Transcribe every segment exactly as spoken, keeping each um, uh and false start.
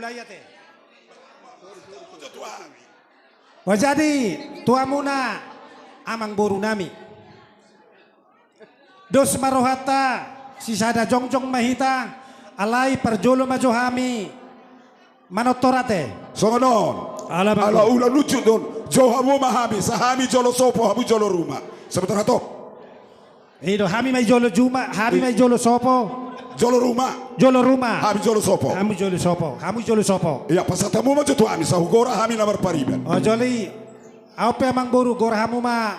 Ia te. Jadi tu hamuna amangboru nami. Dos ma rohanta, sisada jongjong ma hita, alai parjolo ma jo hami manortor ate. Songon on. Ala bangku. Ala ula nucuk don, jou hamu ma hami, sai hami jolo sopo, hamu jolo ruma. Sebentar hatop. I do, hami ma i jolo juma, hami ma i jolo sopo. Jolo ruma. Jolo ruma. Hami jolo sopo. Hami jolo sopo. Hami jolo sopo. Ia, pasahat hamu ma jo tu hami, sai hugora hami na marpariban. O jolo i, ahu pe amangboru, gora hamu ma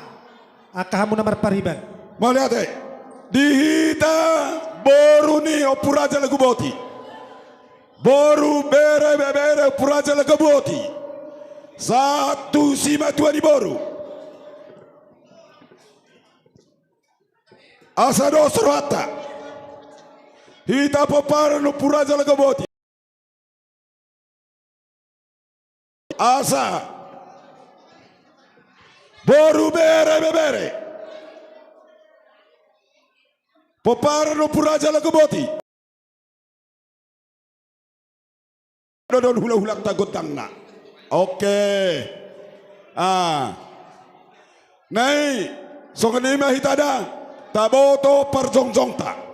angka hamu na marpariban. Mauliate. Di hita boru ni Ompu Raja Laguboti. Boru, bere, bebere Ompu Raja Laguboti. Sahat tu simatua ni boru. Asa dos rohanta. Hita pomparan ni Ompu Raja Laguboti. Asa. Boru, bere, bebere. Pomparan ni Ompu Raja Laguboti. Dodon hulahulanta gondangna. Oke. Ah. Na i, songon i ma hita da, taboto parjongjongta.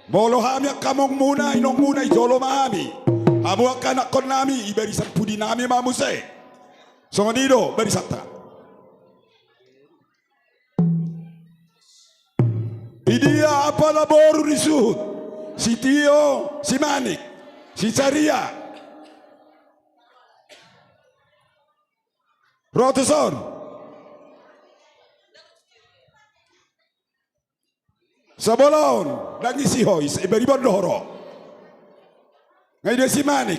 Molo hami angka amongmuna, inongmuna, i jolo ma hami. Hamu angka anakkonnami, i barisan pudinami ma muse. Songon i do barisanta. Idia apala boru ni suhut, si Tio, si Manik, si Caria. Ro tuson. Sabolaon, dang isi ho, isi, ibari bondo ho ro. Nga idia si Manik.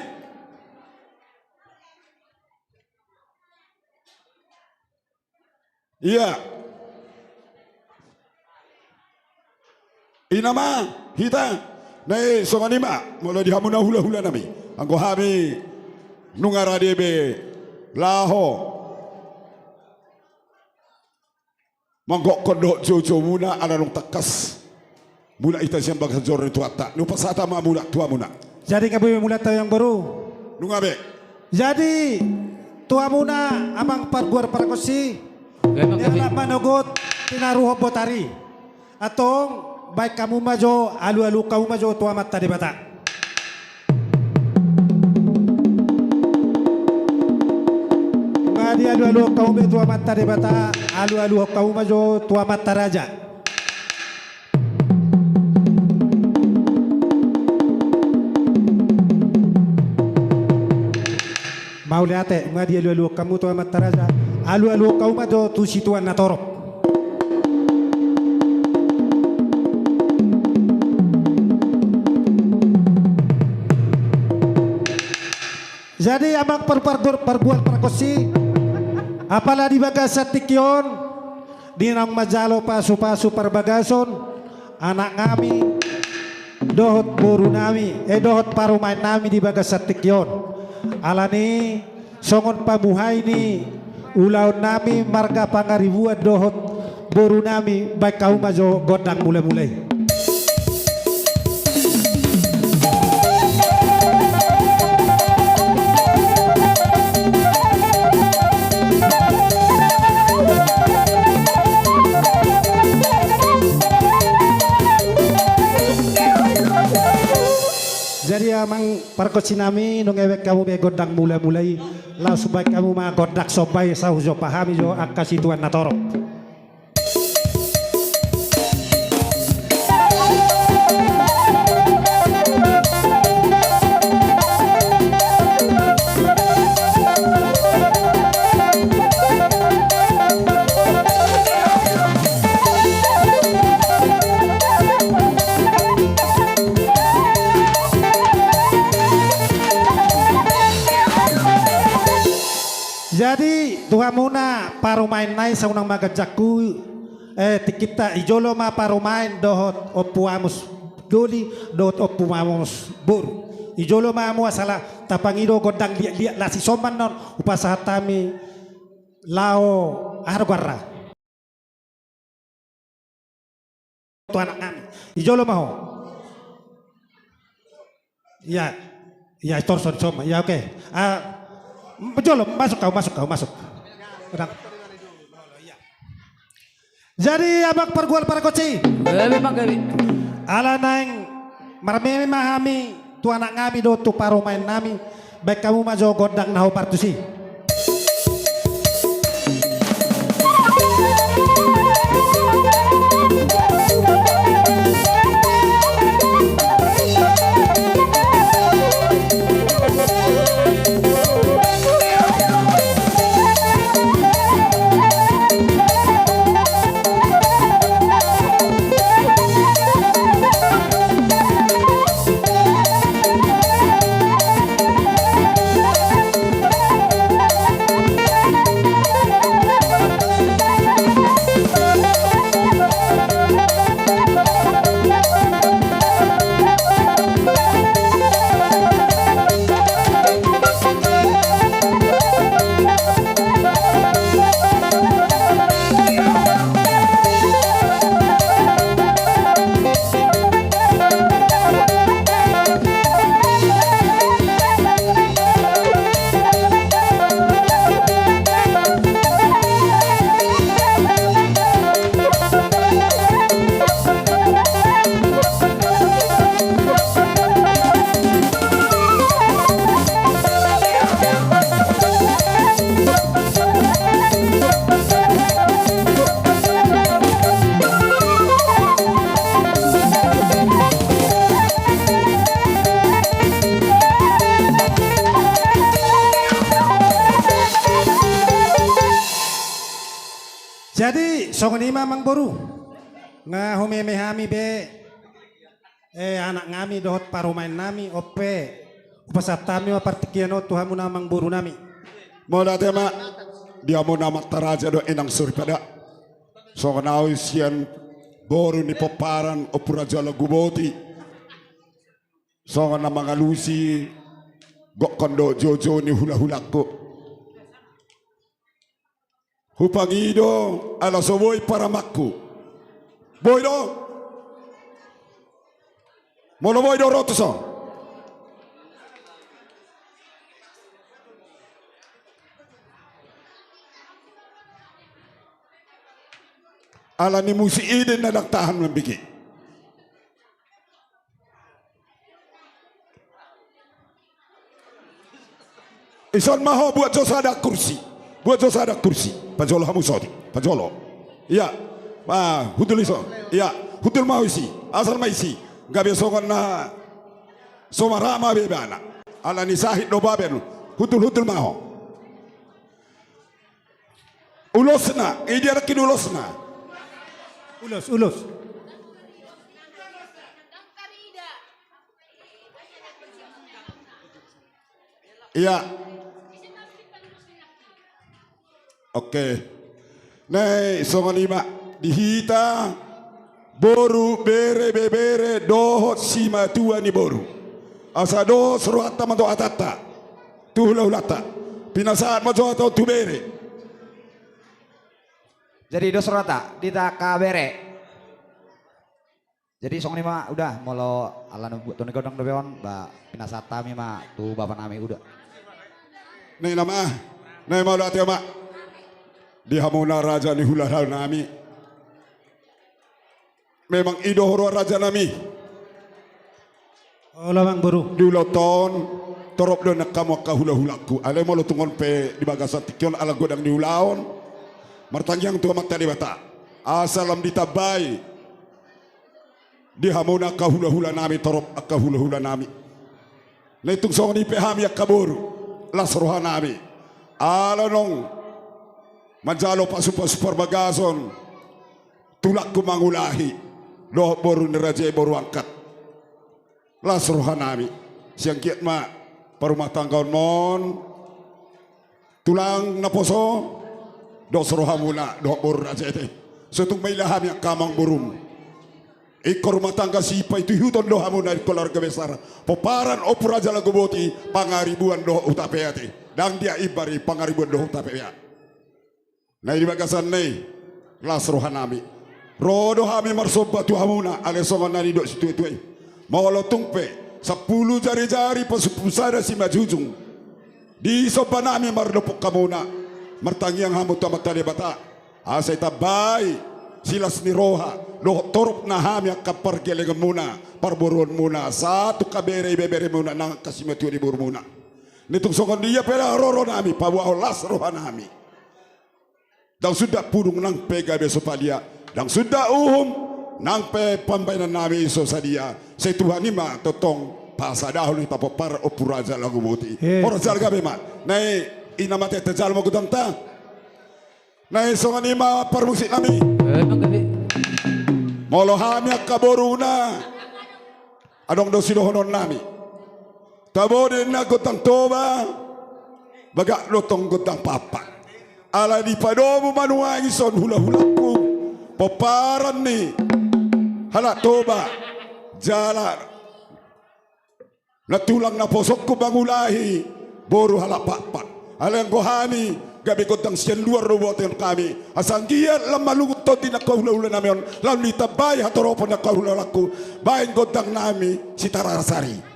Ia. I nama hita, na i songon i ma, molo di hamu na hulahulanami. Anggo hami nunga rade be laho manggokkon dohot joujoumuna, ala naung tangkas mulak hita sian bagasan joro ni Tuhanta. Nunga pasahat ma mulak tu hamuna. Jadi nga boi mulak tu amangboru. Nunga be. Jadi tu hamuna amang parguar pargonsi. Gabe, gabe. Ni halak manogot pinaruhon botari. Antong baen hamu ma jo, alualuhon hamu ma jo tu Amanta Debata. Nga dialualuhon hamu be tu Amanta Debata, alualuhon hamu ma jo tu amanta raja. Mauliate, nga dialualuhon hamu tu amanta raja, alualuhon hamu ma jo tu situan na torop. Jadi amang par-, par-, parguar pargonsi, apala di bagasan tingki on, di naung manjalo pasupasu parbagason, anaknami, dohot borunami, eh, dohot parumaennami di bagasan tingki on. Alani songon pamuhai ni ulaonnami marga Pangaribuan dohot borunami, baen hamu ma jo gondang mulamula i. Jadi amang pargonsinami, nunga baen hamu be gondang mulamula i, laos baen hamu ma gondang somba i, sai hujompa hami jo angka situan na torop. Jadi tu hamuna parumaen nai, sai unang ma ganjanghu, eh, tingkinta, i jolo ma parumaen dohot Ompu Amos Doli dohot Ompu Amos boru. I jolo ma hamu asa tapangido gondang liatliat, laos i sombaan on hupasahat hami laho, aha do goarna, tu anaknami. I jolo ma ho. Ia. Iya, torso, torso ma. Iya, oke. Ah, jolo, masuk kau, masuk kau, masuk. Tenang. Jadi, abang pargual pargonsi. Gabe, Bang, gabe. Ala naeng marmeme ma hami tu anak nami dohot tu parumaen nami, baen hamu ma jo gondang na hombar tusi. Jadi, songon i ma, Amangboru. Nga humeme hami be, eh, anak nami dohot parumaen nami, on pe hupasahat hami ma partingkian on tu hamuna, Amangboru nami. Mauliate ma di hamuna amanta raja dohot inang soripada. Songon ahu sian boru ni pomparan Ompu Raja Laguboti. Songon na mangalusi gokkon dohot joujou ni hulahulangku. Hupangido ala so boi paramanku. Boi do? Molo boi do ro tuson. Ala ni musik i do na ndang tahan mambege. Ison ma ho, buat jo sada kursi. Buat jo sada kursi. Pajolo hamu sodi. Pajolo. Iya. Ah, hundul ison. Iya. Hundul ma ho isi. Asal ma isi. Gabe songon na so marhaha be ibana. Ala ni sahit do baben. Hundul, hundul ma ho. Ulosna, i dia nangkin ulosna. Ulos, ulos. Iya. Oke. Nai songon i ma di hita boru, bere, bebere dohot simatua ni boru. Asa dos rohanta ma jo hatanta tu hulahulanta. Pinasahat ma jo hatanta tu bere. Jadi dos rohanta di hita angka bere. Jadi songon i ma, uda, molo ala na buat toni gondang dope on, ba pinasahat hami ma tu bapa nami, uda. Nai nama, nai mauliate ma di hamuna raja ni hulahula nami. Memang i do roha raja nami. Olo, Amangboru. Di ulaonta on torop do nang hamu angka hulahulangku. Alai molo tung on pe di bagasan tingki on ala godang ni ulaon, martangiang tu Amanta Debata asa lam ditambai di hamuna angka hulahula nami, torop angka hulahula nami. Nai tung songon i pe hami angka boru, las roha nami ala naung manjalo pasupasu parbagason tulangku mangulahi dohot boru ni raja i, boru angkat. Las roha nami. Sian giat ma parumatanggaon on. Tulang naposo, dos rohamuna dohot boru raja i. So tung maila hami angka amangborum. Ingkon rumah tangga sipaihutihut do hamuna di keluarga besar pomparan Ompu Raja Laguboti, Pangaribuan dohot Hutapea i. Ndang dia imbar i, Pangaribuan dohot Hutapea. Nai di bagasan na i, las roha nami. Ro do hami marsomba tu hamuna, alai songon na nidok situatua i. Molo tung pe Sampulu jari-jari pasupsada simanjujung. Disomba nami mardophon hamuna, martangiang hamu tu Amanta Debata, asa ditambai silas ni roha dohot torop na hami angka pargellengonmuna, parboruonmuna, sahat tu angka bere ibeberemuna nang angka simatua ni borumuna. Ni tung songon dia pe na roro nami, paboahon las roha nami. Ndang suda pudung nang pe gabe so palia, ndang suda uhum nang pe pambahenan nami so sadia. Sai Tuhan i ma tongtong pasadahon hita pomparan Ompu Raja Lagu Boti. Eh. Horas jala gabe ma. Nai, ina mate ta jalo ma godangta. Nai, songon i ma parmusik nami. Eh, emang gabe. Molo hami angka boruna, adong do sidohonon nami. Tabo do ninna gondang Toba, bagak do tong gondang Pakpak. Ala dipadomu ma nuaeng i son hula-hulangku pomparan ni halak Toba, jala na tulang naposongku mangulahi boru halak Pakpak. Alai anggo hami gabe gondang sian luar do buaton hami. Asa anggiat lam malungun tondi ni angka hula-hula nami on, lalu ditambai hatoropon ni angka hula-hulangku, baen gondang nami Sitara Sari.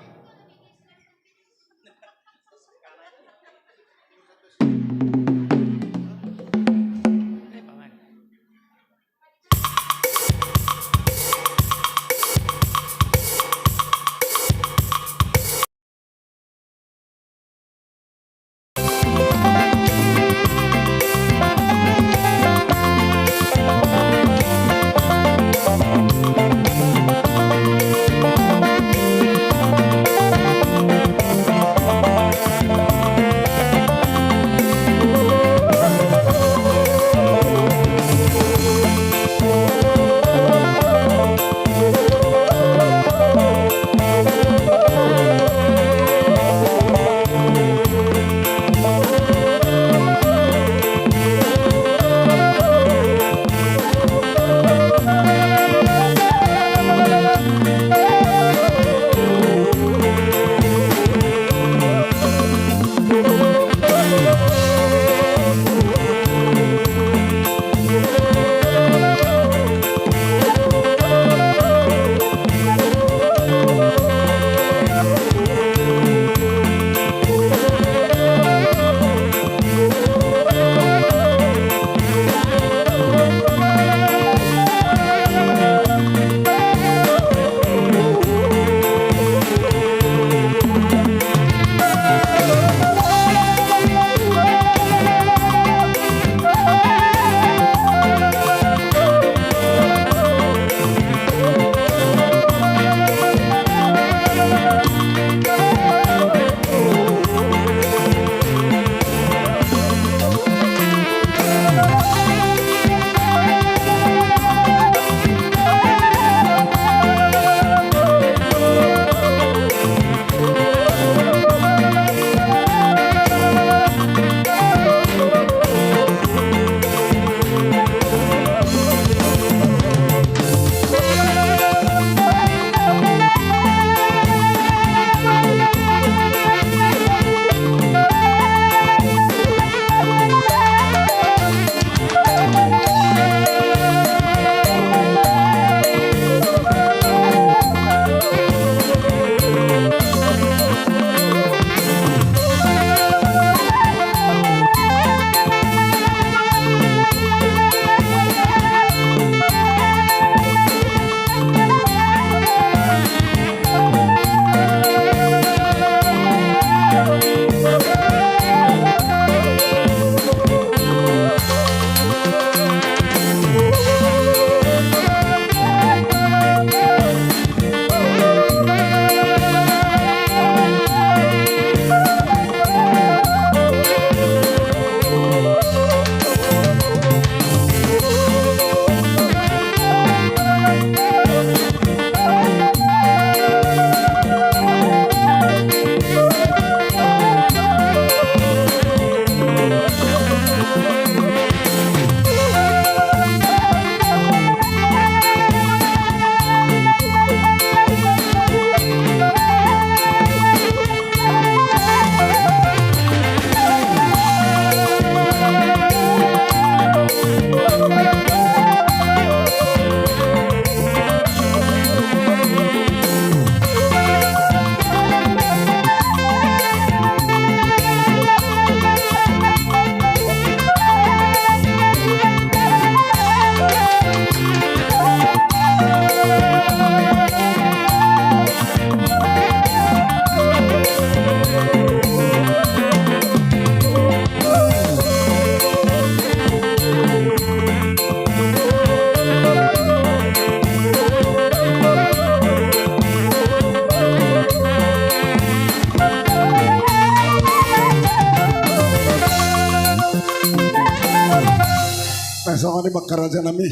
Songon i ma angka raja nami.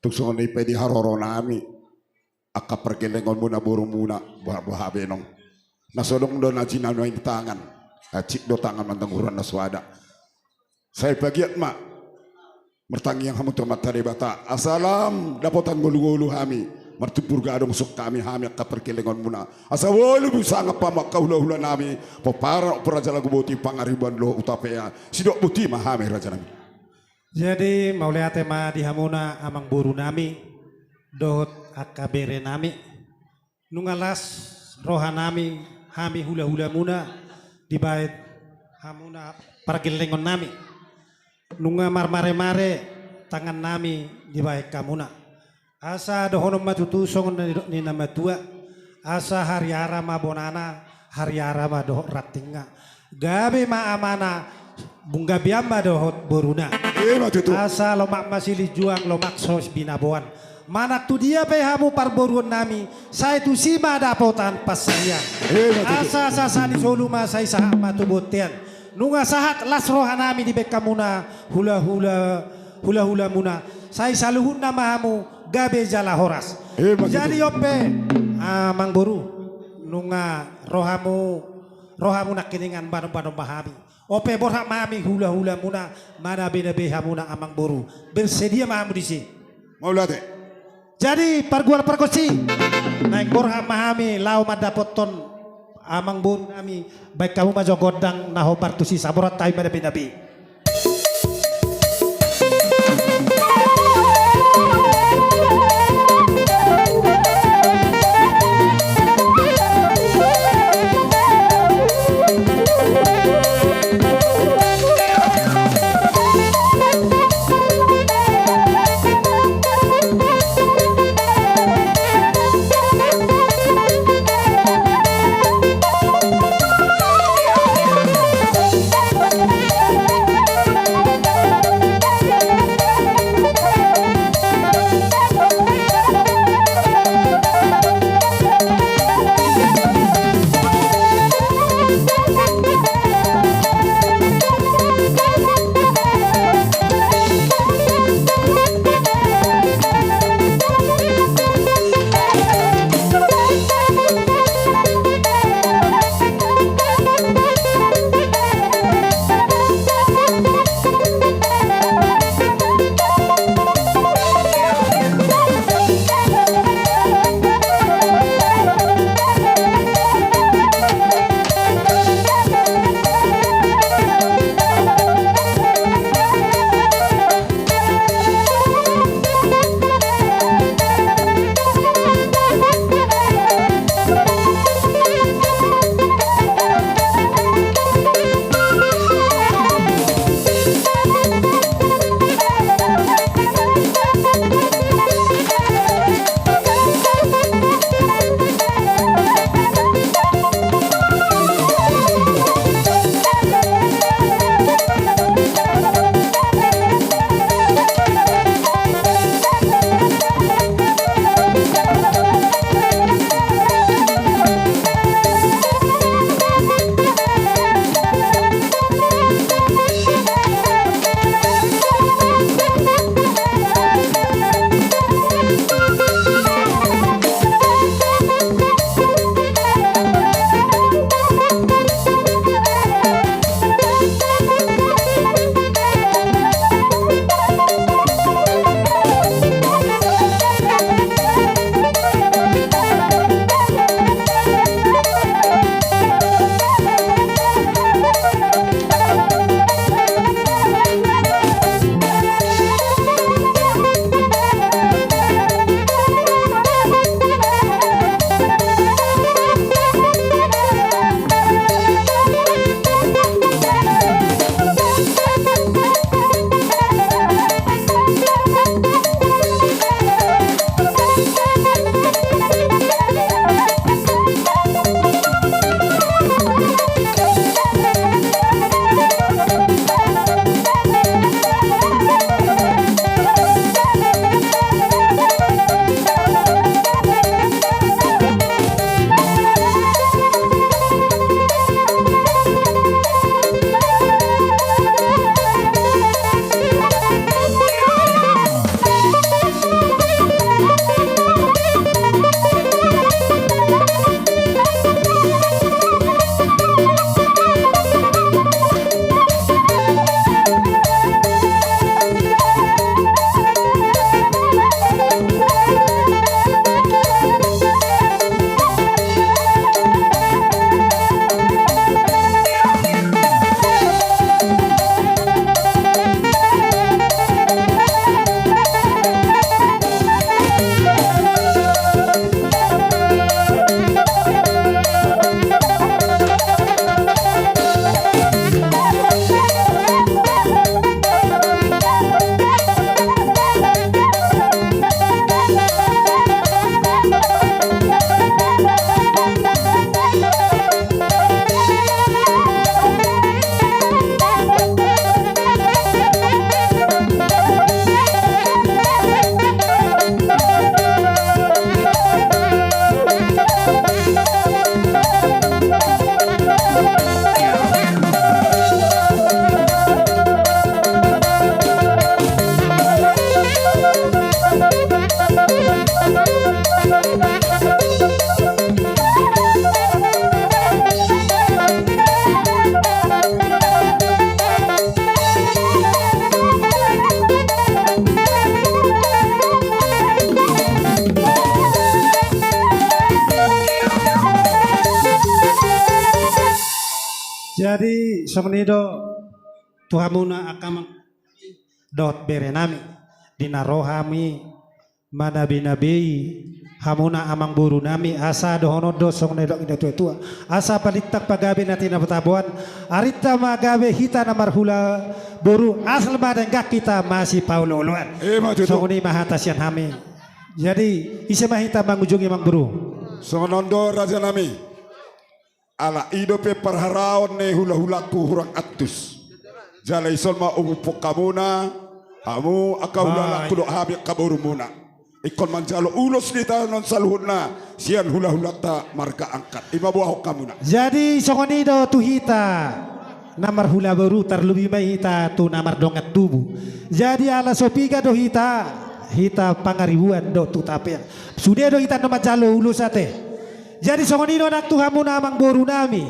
Tung songon i pe di haroro nami. Angka pargellengonmuna borumuna, boha, boha be nong. Na so adong do na jinanai ni tangan. Hansit do tangan manang huroan na so ada. Sai pagiat ma. Martangiang hamu tu Amanta Debata. Asa lam dapotan ngolu-ngolu hami. Martumpur gadong sungkami hami angka pargellengonmuna. Asa ualu bu sangap hamu angka hula-hula nami. Pomparan Ompu Raja Lagu Boti Pangaribuan dohot Hutapea. Sidok boti ma hami raja nami. Jadi mauliate ma di hamuna amang boru nami. Dohot angka bere nami. Nunga las roha nami, hami hula-hulamuna, dibaen hamuna pargellengon nami. Nunga marmare-mare tangan nami dibaen hamuna. Asa dohonon ma tutu songon na nidok ni na matua, asa hariara ma bonana, hariara ma dohot rantingna. Gabe ma amana, bung gabean ma dohot boruna. Ima tutu. Asa lomak ma silinjuang, lomak so binaboan. Manang tu dia pe hamu parboruon nami, sai tusi ma dapotan pansarian. Ima tutu. Asa sasa ni solu ma sai sahat ma tu bontean. Nunga sahat las roha nami dibaen hamuna hula-hula, hula-hulamuna. Sai saluhutna ma hamu gabe jala horas. Ima tutu. Jadi on pe, amang boru, nunga rohamu, rohamu nangkiningan banon-banon ma hami. On pe borhat ma hami hula-hulamuna, manabe-nabe hamuna amang boru. Bersedia ma hamu disi. Mauliate. Jadi pargual pargonsi. Naeng borhat ma hami laho mandapothon amang boru nami, baen hamu ma jo gondang na hombar tusi, saborat hami manabe-nabe. Jadi songon i do tu hamuna angka amang dohot bere nami, di na ro hami manabinabei hamuna amangboru nami, asa dohonon do songon na nidok ni natuatua: Asa palintak pagabe na tinabo-taboan, arinta ma gabe hita na marhula boru, asal ma denggan hita masipaolooloan. Ima tutu. Songon i ma hata sian hami. Jadi ise ma hita mangujungi, amangboru? Songon on do, raja nami. Ala i dope parharaon ni hulahulangku hurang antus. Jala dison ma hupuphon hamuna, hamu angka hulahulangku dohot hami angka borumuna, ingkon manjalo ulos di hita on saluhutna sian hulahulanta marga Angkat. Ima boahon hamuna. Jadi songon i do tu hita na marhula boru, tarlumobi ma hita tu na mardongan tubu. Jadi ala so piga do hita, hita Pangaribuan dohot Hutapea, sude do hita annon manjalo ulos, ate. Jadi songon i do nang tu hamuna amangboru nami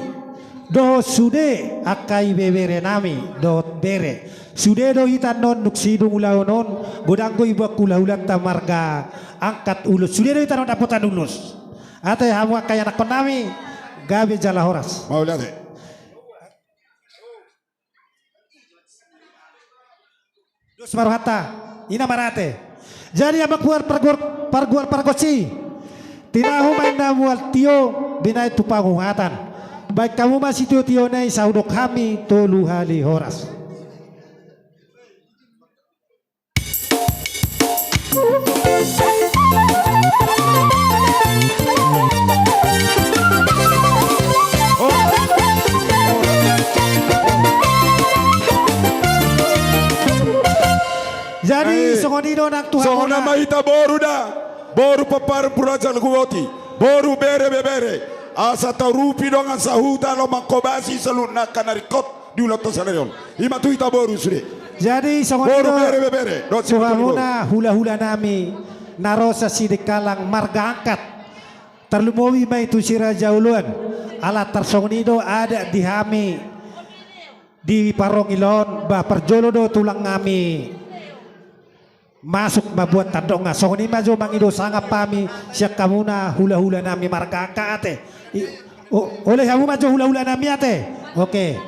dohot sude angka ibebere nami dohot bere. Sude do hita annon dung sidung ulaon on, godang do diboan hulahulanta marga Angkat ulos. Sude do hita annon dapotan ulos. Ate, hamu angka ianakhon nami, gabe jala horas. Mauliate. Dos ma rohanta, i na marate. Jadi amang pargual, pargual pargonsi, tinahu ma inna mual tio, binahen tu panguhatan. Bahen hamu ma sitiotio na i, sai hudok hami tolu hali horas. Jadi songon i do nang tu hamuna. Songon i ma hita boru da, boru pomparan Raja Luguboti, boru bere ibebere, asa taurupi dongan sahuta laho mangkobasi saluhutna angka na ringkot di ulaonta sadari on. Ima tu hita boru sude. Jadi songon i do tu hamuna hulahula nami na ro sian Sidikalang marga Angkat. Tarlumobi ma i tu si Raja Oloan. Ala tarsongon i do adat di hami di parngoluon, ba parjolo do tulang nami masuk mamboan tandongan. Songon i ma jo mangido sangap hami sian hamuna hulahula nami marga Angkat, ate. Oloi hamu ma jo hulahula nami, ate. Oke.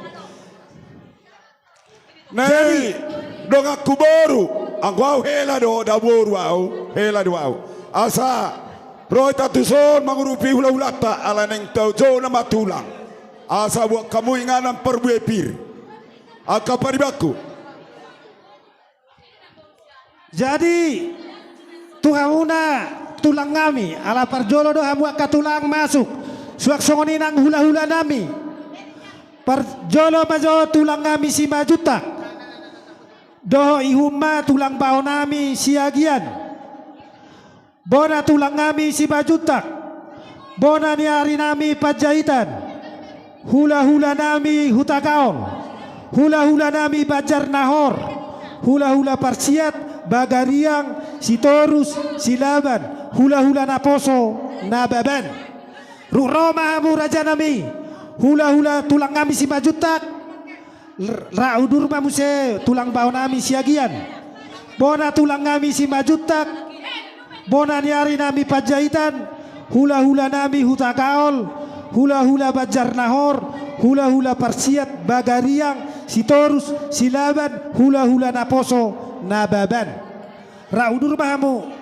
Nai donganku boru, anggo au hela do, da boru au, hela do au. Asa ro hita tuson mangurupi hulahulanta, ala naeng tau jo nama tulang. Asa boan hamu inganan parbue pir. Angka paribanku. Jadi tu hamuna tulang nami, ala parjolo do hamu angka tulang masuk. Suang songon i nang hulahula nami. Parjolo ma jo tulang nami Simanjuntak. Dohot ihum ma tulang bao nami Siagian. Bona tulang nami Simanjuntak, bona ni ari nami Panjaitan, hulahula nami Hutagaol, hulahula nami Banjarnahor, hulahula Parsiat, Bagariang, Sitorus, Silaban, hulahula Naposo, Nababan. Dung ro ma hamu raja nami, hulahula tulang nami Simanjuntak, Rap udur ma muse tulang bao nami Siagian. Bona tulang nami Simanjuntak. Bona ni ari nami Panjaitan. Hulahula nami Hutagaol. Hulahula Banjarnahor. Hulahula Parsiat, Bagariang, Sitorus, Silaban, hulahula Naposo, Nababan. Rap udur ma hamu.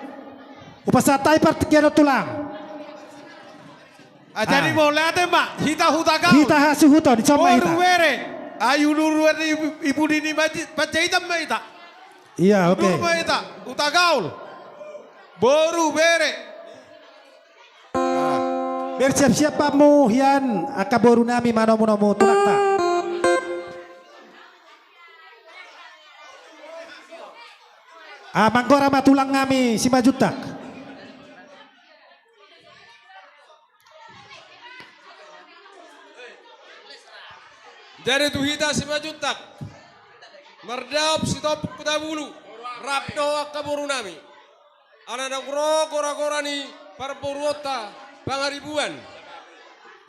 Hupasahat hami partingkian on tulang. Jadi mauliate ma, hita Hutagaol. Hita hasuhuton, dison ma hita. Boru bere. Ai udur ni pudi ni Panjaitan ma hita. Iya, oke. Udur ma hita Hutagaol. Boru bere. Bersiap-siap hamu hian angka boru nami manomu-nomu tulangta. Manggora ma tulang nami Simanjuntak. Jadi tu hita Simanjuntak, mardaop Sitompul Hutabulu, rap dohot angka boru nami. Ala naung ro gora-gora ni parboruonta Pangaribuan,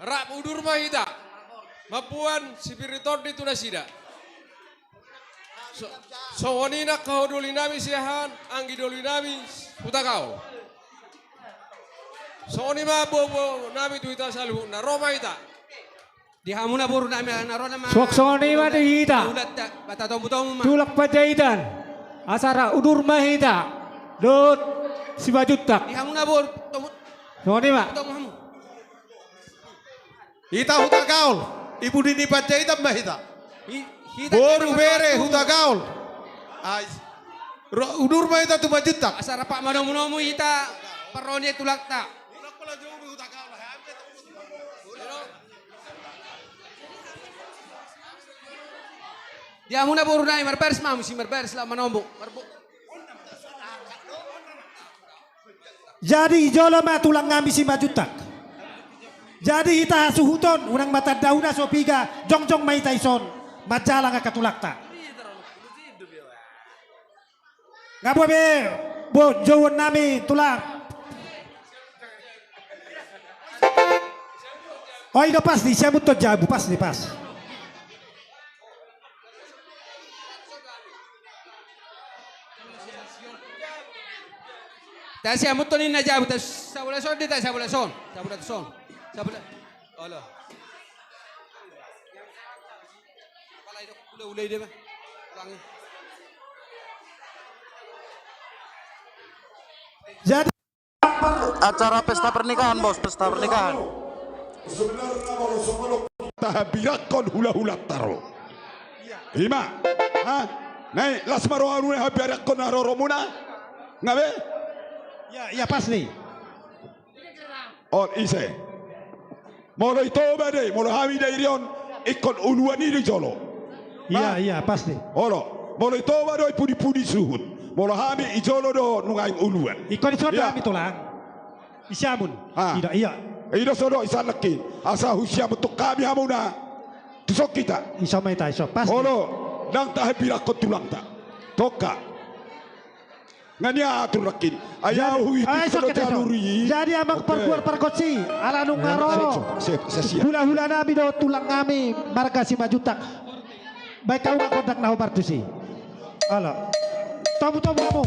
rap udur ma hita mamboan sipir ni tondi tu nasida. Songon i nang haha doli nami siahaan, anggi doli nami Hutagaol. Songon i ma bobo nami tu hita saluhutna, ro ma hita. Di hamuna boru nami na ro nama. Suang songon i ma di hita. Tulak Panjaitan. Asa ra udur ma hita dohot Simanjuntak. Di hamuna boru. Songon i ma. Hita Hutagaol, i pudi ni Panjaitan ma hita. Boru bere Hutagaol. Udur ma hita tu Simanjuntak. Asa rap manomunomu hita parro ni tulangta. Di hamuna boru nami, marbaris ma hamu si marbaris laho manomu. Jadi i jolo ma tulang nami Simanjuntak. Jadi hita hasuhuton, unang ma tanda huna so piga, jongjong ma hita dison manjalang angka tulangta. Nga boa be, bo, jouon nami tulang. O, i do pas di siamun ton jabu, pas di pas. Tasiamun ton ninna jabu, tas sabola son di, tas sabola son. Sabola son. Sabola. Olo. Apalai dok ule-ule i de ma. Ulangi. Jadi acara pesta pernikahan, Bos, pesta pernikahan. Tahabirakkon hula-hula taro. Ima. Ha? Nai, las ma roha nuna habirakkon na roromuna. Nga be? Ya, ya, pas ni. On ise. Molo i Toba do i, molo hami dairi on ingkon uluan i do i jolo. Iya, iya, pasti. Olo, molo i Toba do i pudi-pudi suhut. Molo hami i jolo do nuaeng uluan. Ingkon i sodo hami tulang. I siamun. Ida, iya. Ida sodo i sanlaki. Asa hu siamun tu hami hamuna. Tuson hita. Iso ma hita, iso. Pasti. Olo, ndang tahambirakkon tulangta. Toka. Nga niatur nangkin. Ai au huipi jadi amang parguar pargonsi ala nunga ro hula-hula nami dohot tulang nami marga Simanjuntak. Baen hamu ma gondang na hombar tusi. Olo. Tobu-tobu hamu.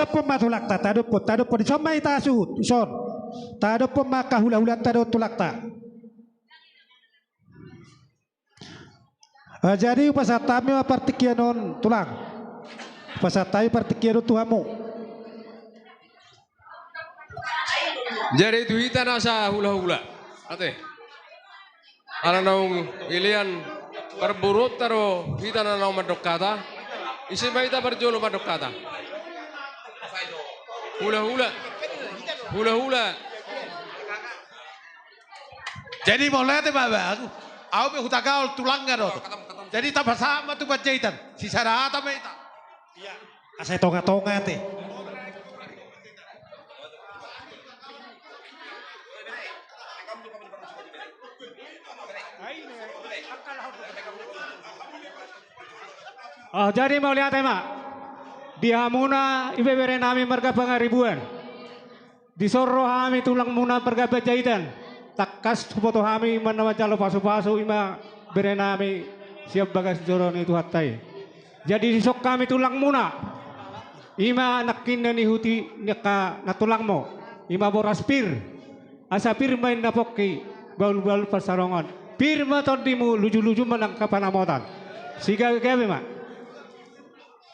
Tadophon ma tulangta, tadophon, tadophon, dison ma hita suhut, dison. Tadophon ma angka hulahulanta dohot tulangta. Ah, jadi hupasahat hami ma partingkian on, tulang. Hupasahat hami partingkian on tu hamu. Jadi tu hita nasa hulahula, ate. Ala naung ilean parboruonta do hita na naung mandok hata. Ise ma hita parjolo mandok hata? Hulahula. Hulahula. Jadi mauliate ma, Bang. Au pe hutagaol tulangna do. Jadi tapasahat ma tu Panjaitan. Sisada hata ma hita. Asa i tongatonga, ate. Ah, jadi mauliate ma di hamuna ibebere nami marga Pangaribuan. Dison ro hami tulangmuna marga Panjaitan. Tangkas huboto hami ma na manjalo pasupasu, i ma bere nami sian bagas joro ni Tuhanta i. Jadi dison hami tulangmuna, i ma nangkin na niihuti ni angka nantulangmu, i ma boras pir. Asa pir ma inna pongki, bahulbahul pansalongan. Pir ma tondimu, lujuluju ma nang angka panamotan. Sigabegabe ma.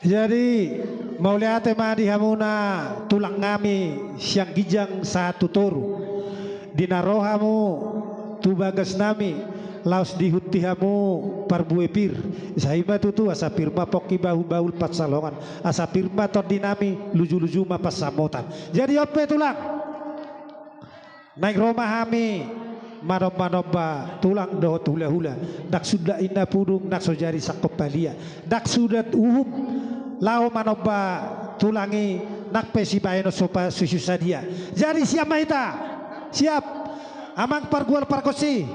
Jadi mauliate ma di hamuna tulang nami sian ginjang sahat tu toru. Di na ro hamu tu bagas nami, laos diihut hamu parbue pir. Sai ma tutu, asa pir ma pongki, bahulbahul pansalongan. Asa pir ma tondi nami, lujuluju ma pansamotan. Jadi on pe tulang. Naeng ro ma hami manombanomba tulang dohot hulahula. Ndang sundat inna pudung, ndang so jadi sangkop palia. Ndang sundat uhum laho manomba tulang i, nang pe sibahenon so pa-, so sadia. Jadi siap ma hita. Siap. Amang pargual pargonsi.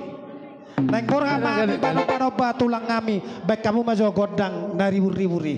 Naeng borhat ma hami manombanomba tulang nami, baen hamu ma jo gondang na riburribur i.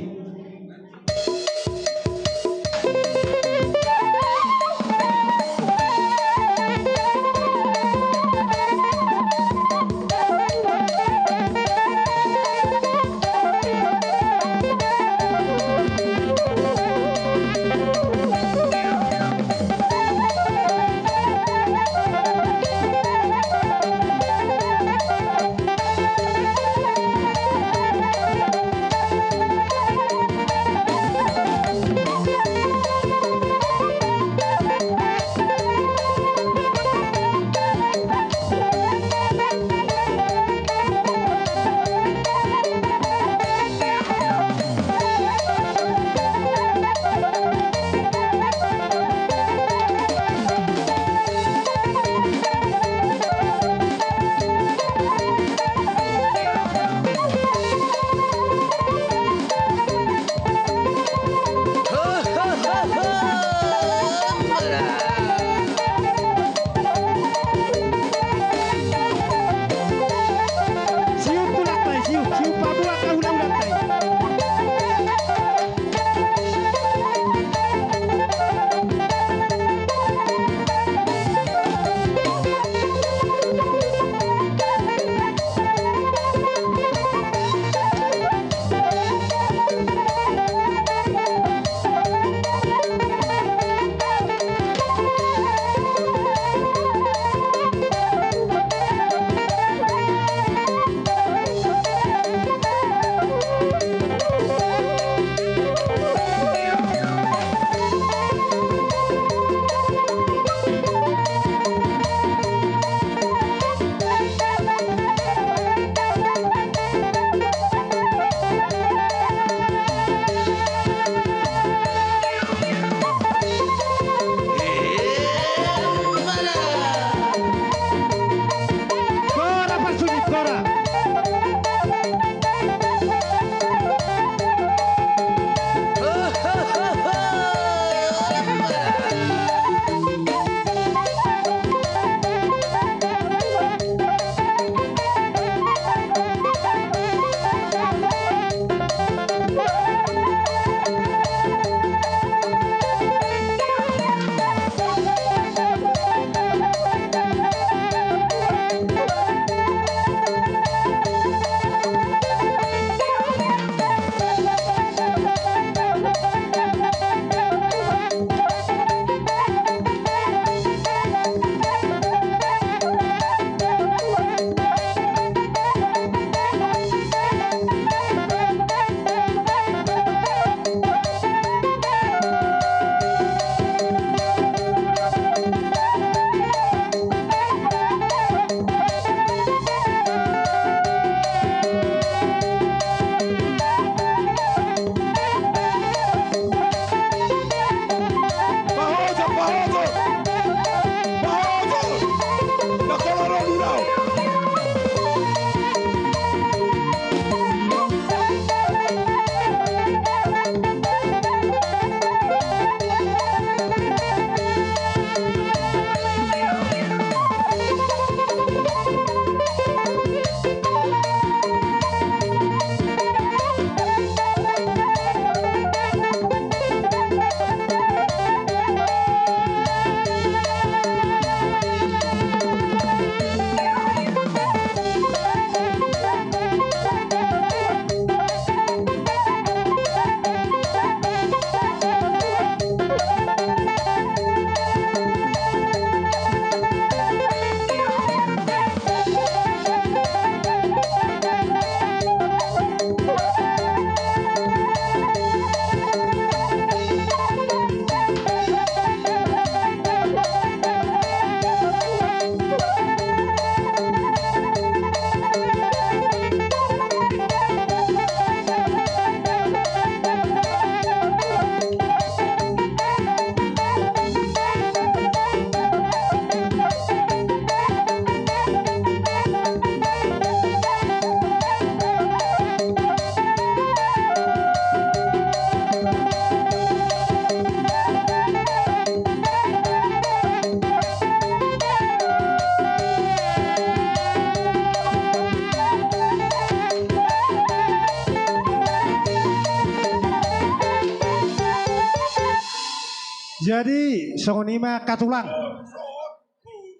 Jadi songon i ma angka tulang.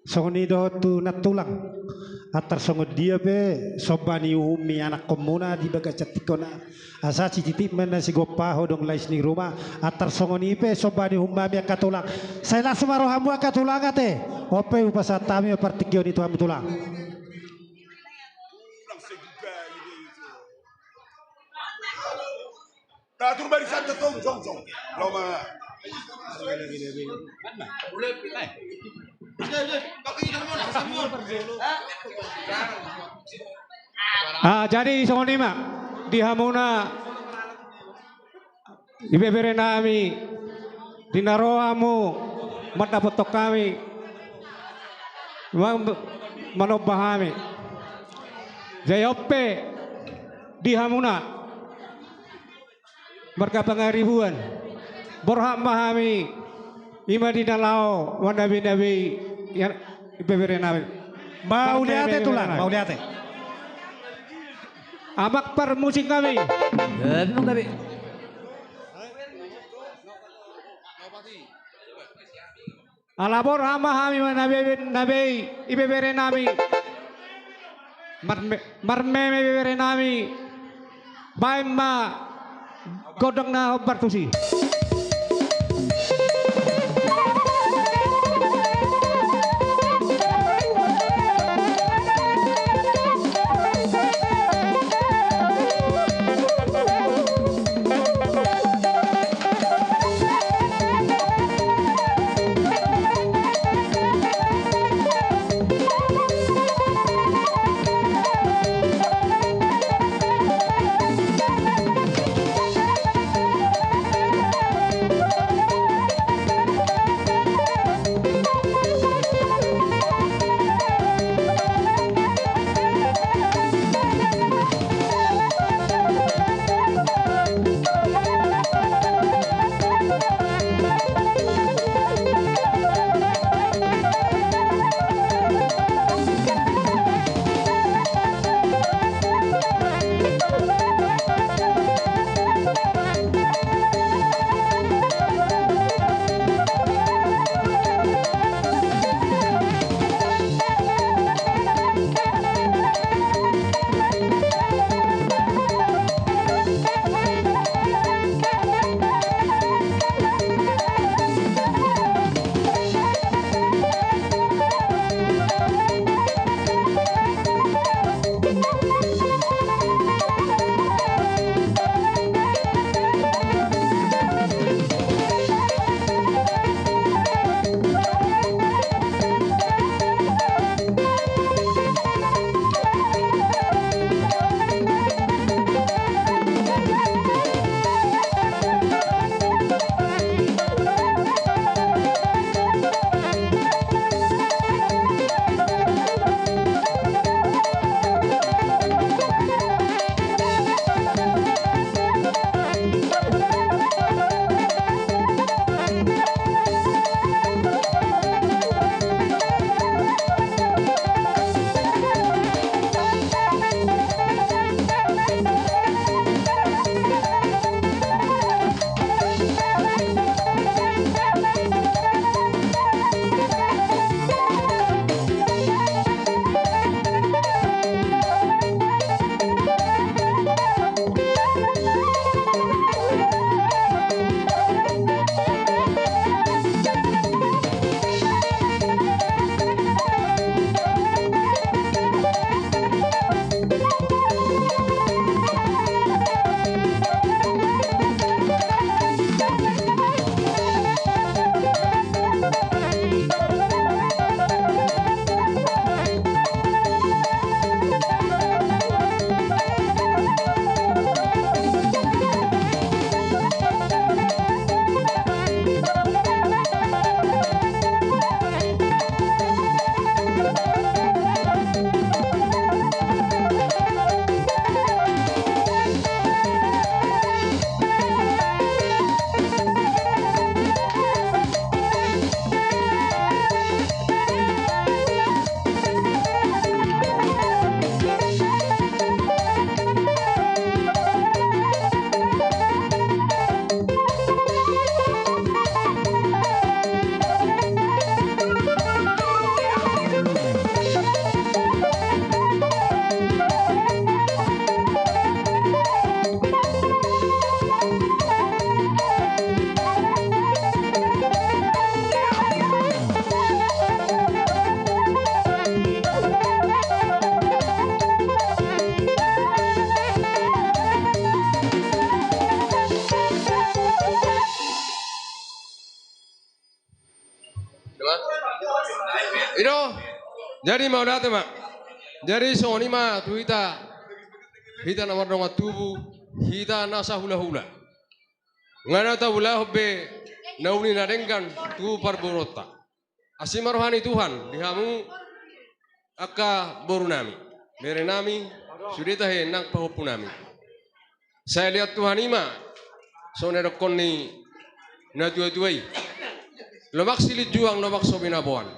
Songon i dohot tu nantulang. Antar songon dia pe somba ni uhummi anakkonmuna di bagasan tingki on, asa sititi ma na sigompa ho dohot lais ni ruma. Antar songon i pe somba ni uhummi angka tulang. Sai las ma rohamu angka tulang ate. On pe hupasahat hami ma partingkian i tu hamu tulang. Nah, tur barisan tetong, jong, jong. Lo ma. Ah, jadi songon i ma di hamuna, ibebere nami, di na ro hamu mandapothon hami, ma-, manomba hami. Jadi on pe di hamuna marga Pangaribuan, borhat ma hami, i ma di na laho manabeinabei, ya, ibebere nami. Mauliate tulang, mauliate. Amang parmusik nami. Gabe, Amang, gabe. Ala borhat ma hami manabeinabei, ibebere nami. Marme-, marmeme ibebere nami. Baen ma gondang na hombar tusi. Jadi mauliate ma. Jadi songon i ma tu hita, hita na mardongan tubu, hita na sahulahula. Nga na taulahon be na uli na denggan tu parboruonta. Asi ma roha ni Tuhan di hamu angka borunami, berenami, sude tahe nang pahompunami. Sai liat Tuhan i ma, songon na didokkon ni natuatua i. Lomak silinjuang, lomak so binaboan.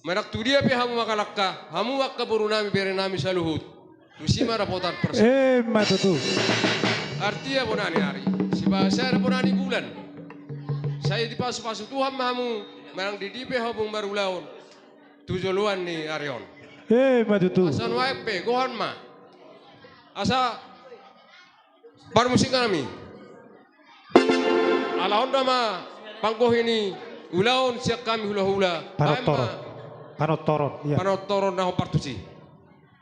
Manang tu dia pe hamu mangalangka, hamu angka borunami, berenami saluhut, tusi ma dapotan parsa. Emma tutu. Artia bona ni ari, sibasa bona ni bulan. Sai dipasupasu Tuhan ma hamu, manang di dia pe hamu marulaon tu joloan ni ari on. Emma tutu. Asa nuaeng pe, gohan ma. Asa parmusikanami. Ala on nama panggohi ni ulaon sian hami hulahula. Baen ma. Panontoron. Panontoron, iya. Panontoron na hombar tusi.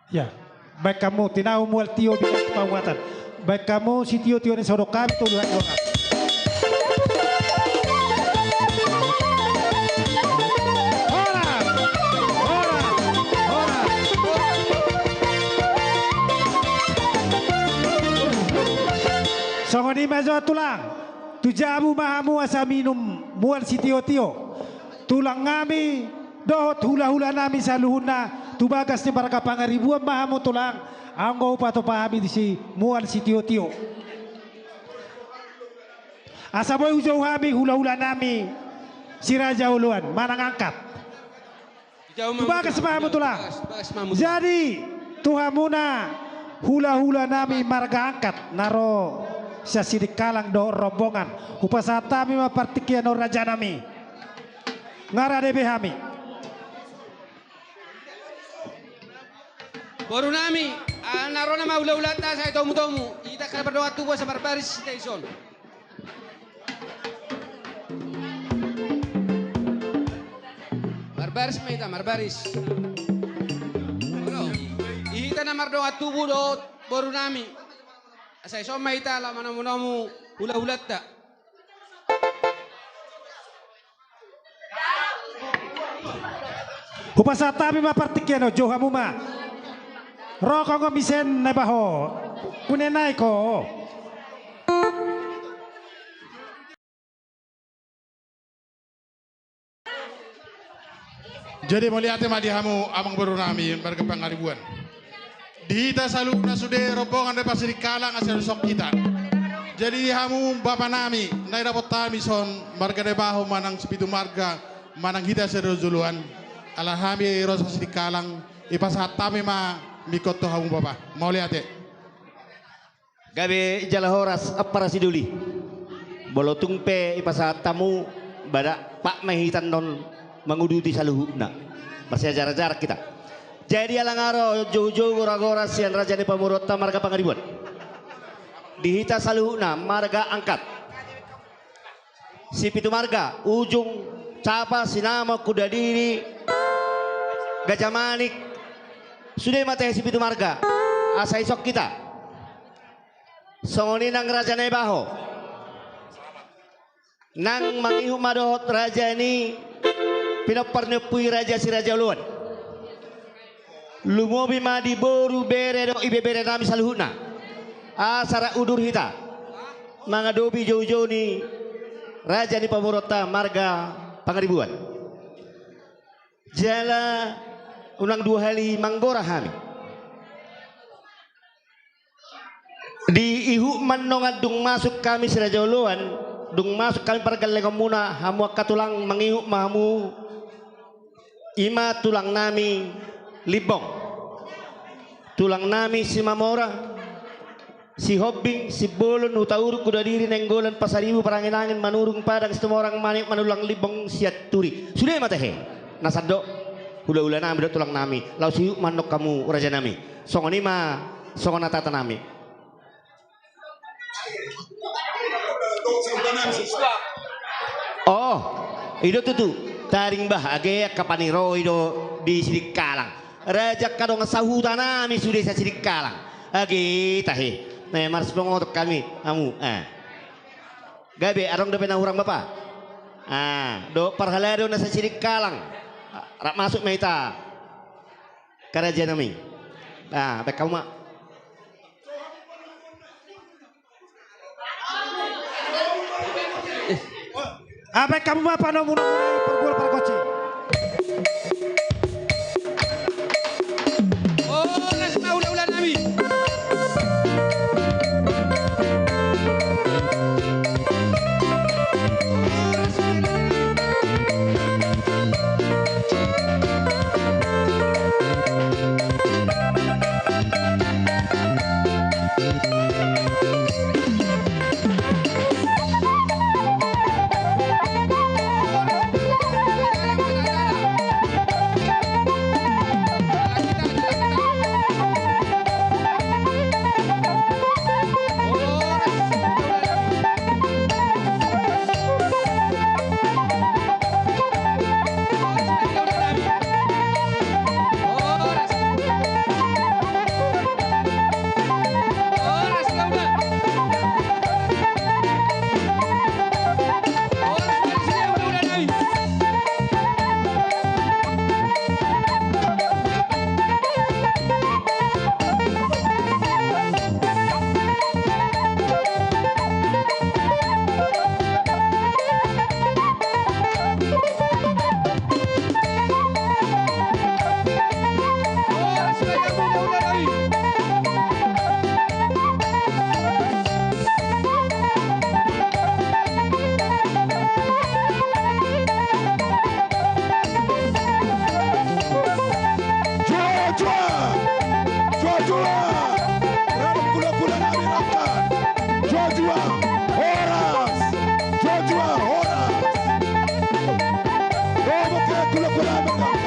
Iya. Baen hamu, tinahu mual tio, bilang kepamuatan. Baen hamu sitiotio ni sodok hami tolu hali dua. Horas! Horas! Horas! Songon i ma jo tulang. Tu jabu ma hamu asa minum mual sitiotio. Tulang nami dohot hulahula nami saluhutna, tu bagas ni marga Pangaribuan ma hamu tulang, anggo hupatupa hami disi mual sitiotio. Asa boi hujou hami hulahula nami si Raja Oloan manang angkat. Tu bagas ma hamu tulang. Bagas, bagas ma hamu tulang. Jadi tu hamuna hulahula nami marga angkat na ro sian Sidikalang dohot rombongan, hupasahat hami ma partingkian on raja nami. Nga rade be hami. Boru nami, ah, na ro nama hulahulanta sai tomutomu. Hita angka na mardongan tubu asa marbaris hita dison. Marbaris ma hita, marbaris. Olo, di hita na mardongan tubu dohot boru nami. Asa dison ma hita laho manomunomu hulahulanta. Hupasahat hami ma partingkian on, jou hamu ma. Ro ho nga misen na baho. Kunenai ho. Jadi mauliate ma di hamu amang boru nami marga Pangaribuan. Di hita saluhutna sude rombongan na pasidikalang asa dison hita. Jadi di hamu bapa nami, na didapot hami son marga Naibaho manang Sipitu Marga manang hita sadojoloan. Ala hami ro sasidikalang, ipasahat hami ma mingkot tu hamu bapa. Mauliate. Gabe jala horas ampara sidoli. Molo tung pe ipasahat hamu, badak pat ma hita annon manguduti saluhutna. Marsiajarajaran hita. Jadi ala nga ro joujou goragora sian raja ni pamoruonta marga Pangaribuan. Di hita saluhutna marga angkat. Sipitu Marga, Ujung, Capa, Sinamot, Kudadiri, Gajah Manik. Sude ma tahe Sipitu Marga. Asa dison hita. Songon i nang raja Naibaho. Nang mangihut ma dohot raja ni pinompar ni ompu i raja si Raja Oloan. Lumobi ma di boru, bere dohot ibebere nami saluhutna. Asa rap udur hita mangadopi joujou ni raja ni pamoruonta marga Pangaribuan. Jala unang dua hali manggora hami. Di ihut ma annon dung masuk hami si Raja Oloan, dung masuk hami pargallengonmuna, hamu angka tulang mangihut ma hamu, i ma tulang nami Limbong, tulang nami Simamora, Sihombing, Simbolon, Hutauruk, Kudadiri, Nainggolan, Pasaribu, Paranginangin, Manurung, Padang, Situmorang, Manik, Manulang, Limbong, Sianturi. Sude ma tahe. Na sandok hulahula nami dohot tulang nami. Laos ihut ma annon hamu raja nami. Songon i ma, songon na tata nami. Oh, i do tutu. Taring bah, age angka paniroi do di Sidikalang. Raja angka dongan sahuta nami sude sa Sidikalang. Age tahe. Na, marsipangoto hami, hamu. Ah. Gabe, adong dope na hurang bapa? Ah, dohot parhalado na sa Sidikalang. Rap masuk ma hita. Karaja nami. Ah, baen hamu ma. Ah, baen hamu ma panomu na pargol pargonsi. Horas ma hulahula nami. Jua, jua! Jua, jua! Rap hulahula nami rap. Jua, jua! Horas! Jua, jua! Horas! Rap hulahula nami rap.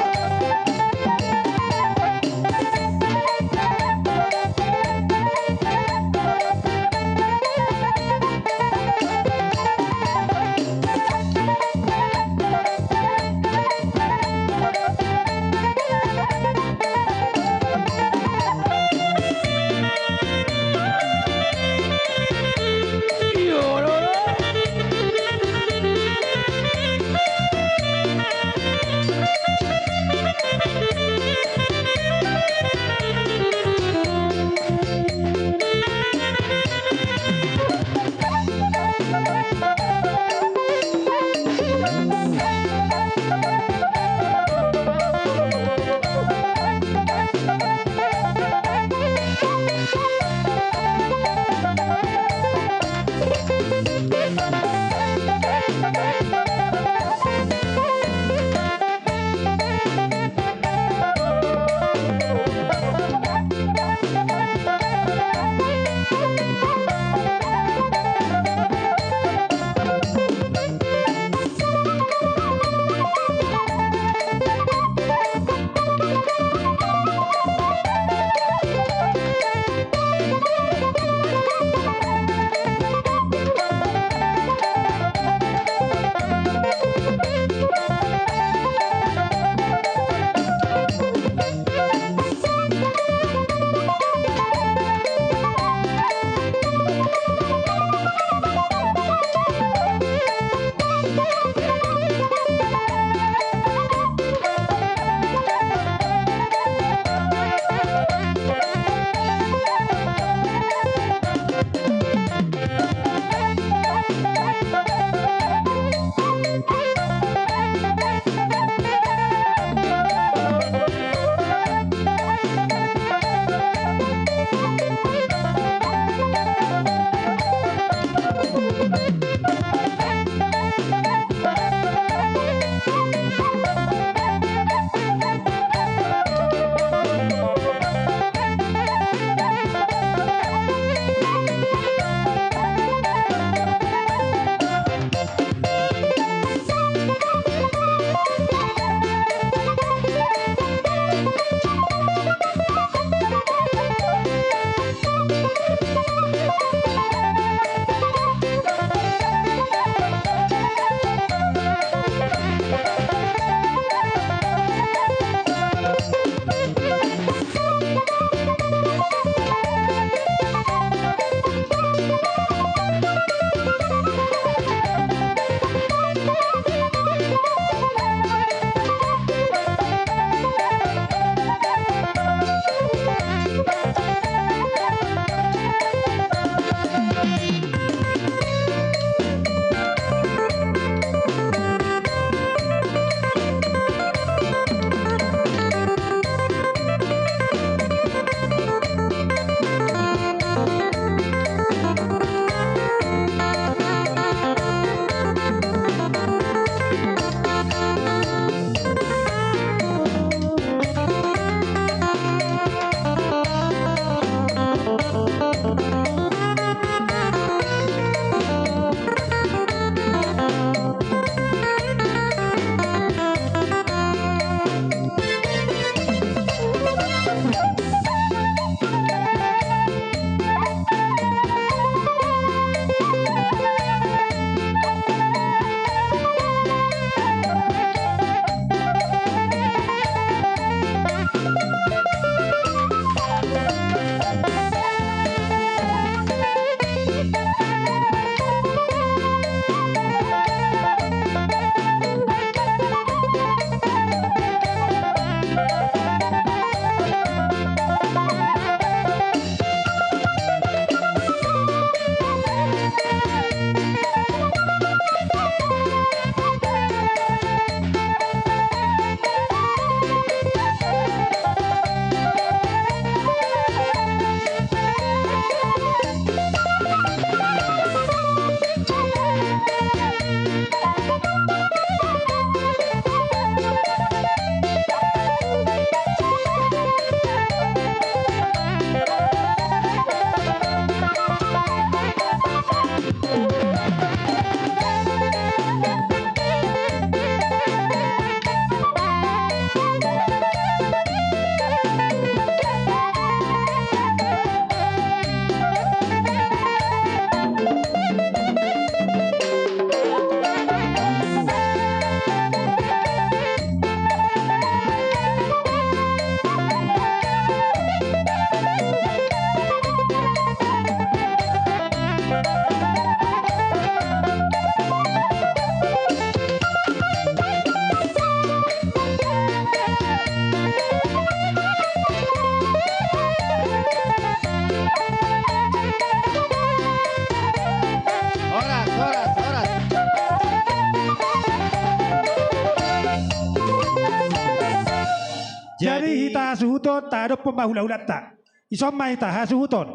tahadophon ma hulahulanta. Ison ma hita hasuhuton.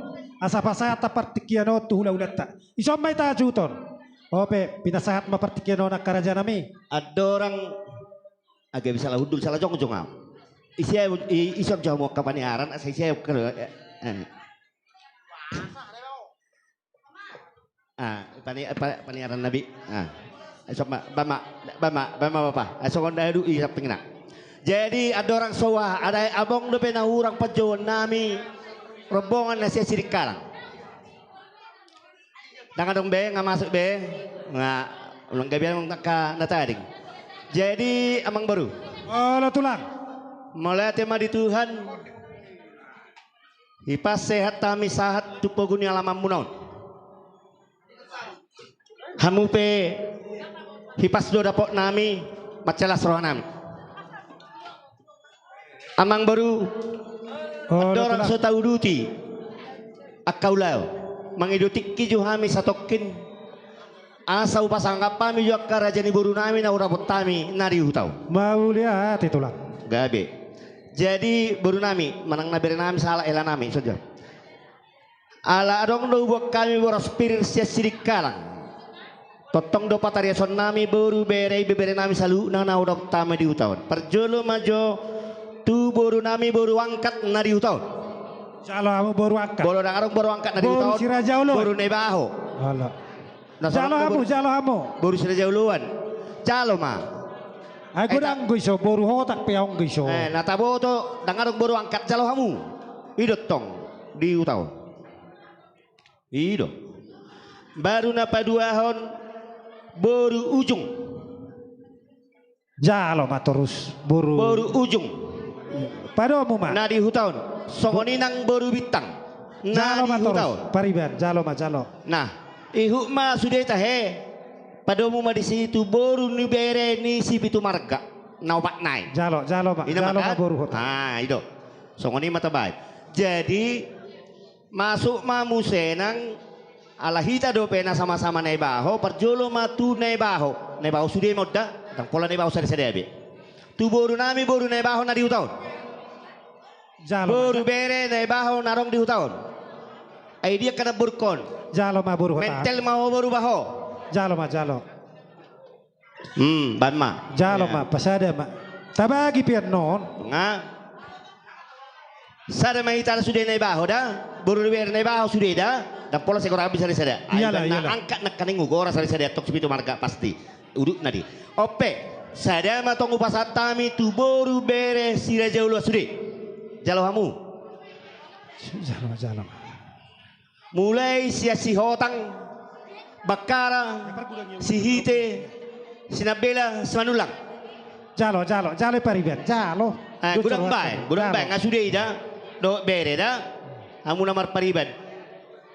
Asa pasahat partingkian on tu hulahulanta. Ison ma hita hasuhuton. Ope, pinasahat ma partingkian on angka rajanami. Andorang, agak bisa lah hundul, salah jongjong au. Isi aja, i-, ison jo hamu angka paniaran, asa isi aja, eh, eh. Ah, pani-, pa-, paniaran nabi. Ah. Ison ma, bama, bama, bama bapa. Ah, songon dadu i sampingna. Jadi, andorang sowa, ada among dope na hurang panjouonnami, rombongan na sian Sidikalang. Ndang adong be, nga masuk be. Nga, ulang gabian angka na tading. Jadi, amang boru. Olo tulang. Mauliate ma di Tuhan. Hipas sehat hami sahat tu pogu ni alamanmuna on. Hamu pe hipas do dapotnami, mansai las rohanami. Amang boru, oh, andorang so tauduti angka ulaon, mangido tingki jo hami satongkin, asa hupasangap hami jo angka raja ni borunami na hudapot hami na di huta on. Mauliate tulang. Gabe. Jadi borunami, manang na berenami sahala helanami, songon i. Ala adong do huboan hami boras pir sian Sidikalang. Tongtong do patariashonnami boru, bere, ibeberenami saluhutna na hudapot hami di huta on. Parjolo ma jo tu borunami boru angkat na di huta on. Jalo hamu boru angkat. Molo ndang adong boru angkat na di huta on, boru Siraja Oloan. Boru Naibaho. Olo. Na jalo hamu, jalo hamu. Boru Siraja Oloan. Jalo ma. Ai godang do iso, boru Hotak pe adong do iso. Eh, na taboto, ndang adong boru angkat, jalo hamu. I do tong di huta on. I do. Baru na paduahon boru Ujung. Jalo ma torus boru. Boru Ujung. Padomu ma. Na di huta on. Songon i nang boru Bintang. Na di huta on. Pariban, jalo ma, jalo. Nah, ihut ma sude tahe. Padomu ma disi tu boru ni bere ni Sipitu Marga. Na opat nai. Jalo, jalo ma. Jalo ma boru Hotak. Ah, i do. Songon i ma tabaen. Jadi, masuk ma muse nang, ala hita dope na sama-sama Naibaho, parjolo ma tu Naibaho. Naibaho sude ma on da, ndang pola Naibaho sada-sada be. Tu borunami boru Naibaho na di huta on. Jalo ma. Boru bere Naibaho na adong di huta on. Ai dia kana borungkon. Jalo ma boru Hotak. Mentel ma ho boru Baho. Jalo ma, jalo. Hmm, baen ma. Jalo ma, pasada ma. Tabagi pe annon. Nga. Sada ma hita sude Naibaho da. Boru ni bere Naibaho sude da. Ndang pola sai gora bisa sada-sada. Iyalah, iyalah. Angkat nangkaning ugora sada-sada tong Sipitu Marga pasti. Udut na di. Ope. Sada ma tong hupasahat hami tu boru bere Siraja Oloan sude. Jalo hamu. Jalo, jalo. Mulai sian Sihotang, Bakkara, Sihite, Sinambela, Simanullang. Jalo, jalo, jalo pariban, jalo. Eh, godang baen, godang baen, nga sude i da, dohot bere da, hamu na marpariban.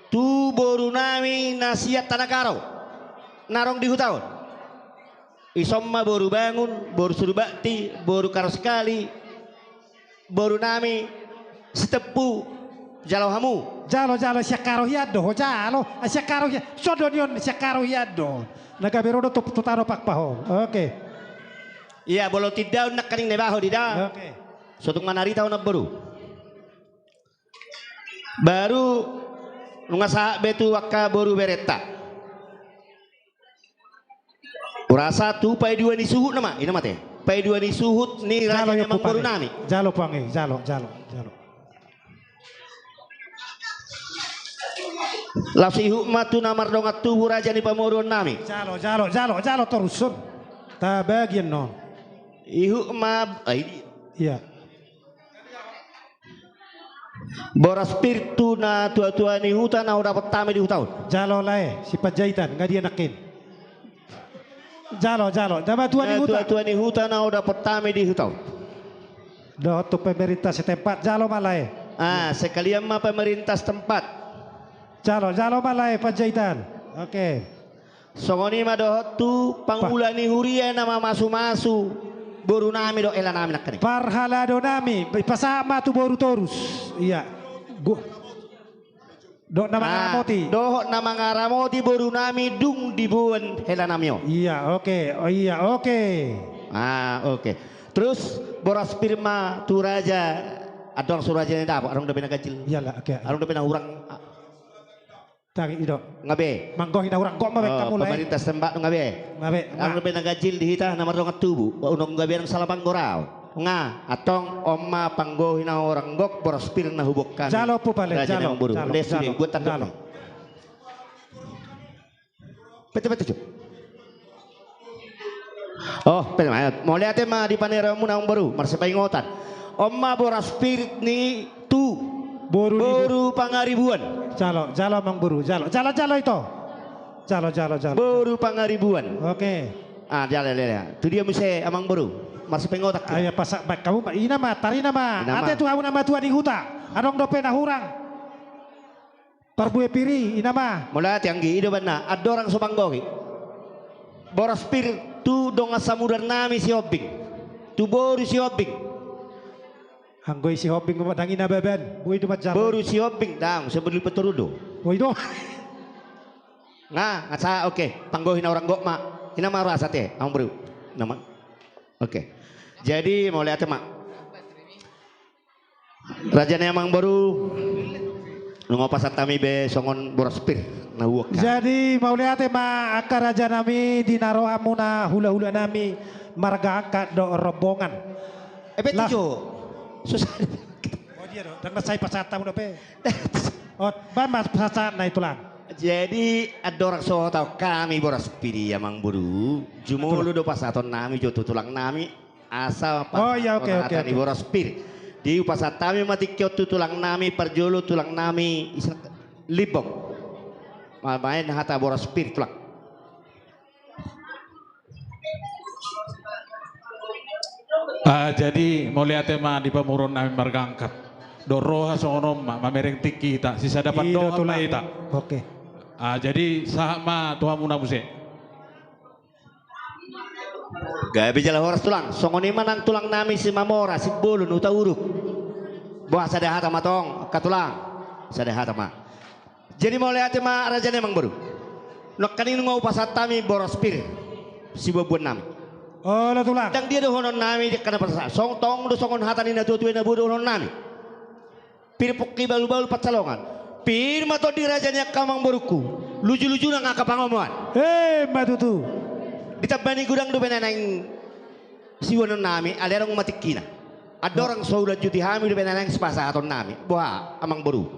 Tu borunami na sian Tanah Karo, na adong di huta on. Ison ma boru Bangun, boru Surbakti, boru Karo Sekali, borunami Sitempu, jalo hamu. Jalo, jalo, sian Karo hian do ho, jalo. Ah, sian Karo hian. Sodo ni on, sian Karo hian do. Na gabe ro do tu, tu tano pakpahon. Oke. Ia, molo tindaon nangkaning Naibaho di da. Oke. Sotung manarita on boru. Baru nunga sahat be tu angka boru berenta. Hurasa tu paidua ni suhut nama, i nama te. Paidua ni suhut ni raja ni amangborunami. Jalo pange, jalo, jalo, jalo. Laos ihut ma tu na mardongan tubu raja ni pamoruonnami. Jalo, jalo, jalo, jalo torushon. Tabagian non. Ihut ma, ai. Iya. Boras pir tu na tuatua ni huta na hudapot hami di huta on. Jalo lae, si Panjaitan, nga dia nangkin. Jalo, jalo, nama tua ni huta. Tuatua ni huta na hudapot hami di huta on. Dohot tu pemerintah setempat, jalo ma lae. Ah, sekalian ma pemerintah setempat. Jalo, jalo ma lae, Panjaitan. Oke. Songon i ma dohot tu pangula ni huria na mamasumasu borunami dohot helanami nangkaning. Parhaladonami, pasahat ma tu boru torus. Iya. Dohot na mangaramoti. Dohot na mangaramoti borunami dung diboan helanami on. Iya, oke. Oh, iya, oke. Ah, oke. Terus boras pir ma tu raja Adong so raja ni dapot, adong dope na ganjil. Iyalah, oke. Adong dope na hurang. Tangi ido. Nga be. Manggohi na hurang gok ma baen hamu lae. Pemerintah setempat nga be. Nga be. Adong dope na ganjil di hita na mardongan tubu. Unang nga be adong sala panggora. Nga, antong on ma panggohi na hurang gok, boras pir na huboan hami. Jalo pu pale, jalo. Raja ni amang boru. Jalo, jalo. Buat tanduk. Pete, pete, cuk. Oh, pete ma. Mauliate ma di panarajamuna amang boru, marsipaingotan. On ma boras pir ni tu boru Pangaribuan. Jalo, jalo amang boru, jalo. Jalo, jalo ito. Jalo, jalo, jalo. Boru Pangaribuan. Oke. Ah, jalo, jalo, jalo. Tu dia muse amang boru, marsipaingotan. Ayo pasak baen hamu, ina ma, tarina ma. Ate tu hamu na matua di huta. Adong dope na hurang. Parbue pir i, ina ma. Mauliate anggi, i do baenna, andorang so panggohi. Boras pir tu dongan samudar nami Sihombing. Tu boru Sihombing. Anggo i Sihombing ma, dang ina baban. Boi do manjalan. Boru Sihombing, dang, sebelum peturun do. Boi do. Nga, nga sa, oke. Panggohi na hurang gok ma. Ina ma rasa te, amang boru. Nama. Oke. Jadi, mauliate ma. Raja ni amang boru, nunga hupasahat hami be songon boras pir na huboan hami. Jadi mauliate ma angka raja nami di na ro hamuna hulahula nami marga angkat dohot rombongan. Eh, betul jo. Susah. Oh, dia do. Dang na sai pasahat hamu dope. Oh, baen ma pasahat na i tulang. Jadi andorang so taon hami boras pir i amang boru, jumolo do pasahaton nami jo tu tulang nami. Asa pasahaton hata ni boras pir. Di hupasahat hami ma tingki on tu tulang nami parjolo, tulang nami Limbong. Maen hata boras pir tulang. Ah, jadi mauliate ma di pamoruon nami marga angkat. Dohot roha songon on ma, mamereng tingki hita, sisada pandohan ma hita. Oke. Ah, jadi sahat ma tu hamuna muse. Gabe jala horas tulang, songon i ma nang tulang nami Simamora, Simbolon, Hutauruk. Boha, sada hata ma tong, angka tulang. Sada hata ma. Jadi mauliate ma raja ni amang boru. Nangkin i nunga hupasahat hami boras pir sibuanbuan nami. Olo tulang. Dang dia dohonon nami di angka na pasahat. Song tong do songon hata ni na tuatua i na boi dohonon nami. Pir pongki bahulbahul pansalongan. Pir ma tondi raja ni angka amang borungku. Lujulujuna nang angka pangomoan. Emma tutu. Ditamba ni godang dope na naeng siuanon nami, alai adong ma tingkina. Andorang so hulanjuti hami dope na naeng sipasahaton nami. Boha amang boru?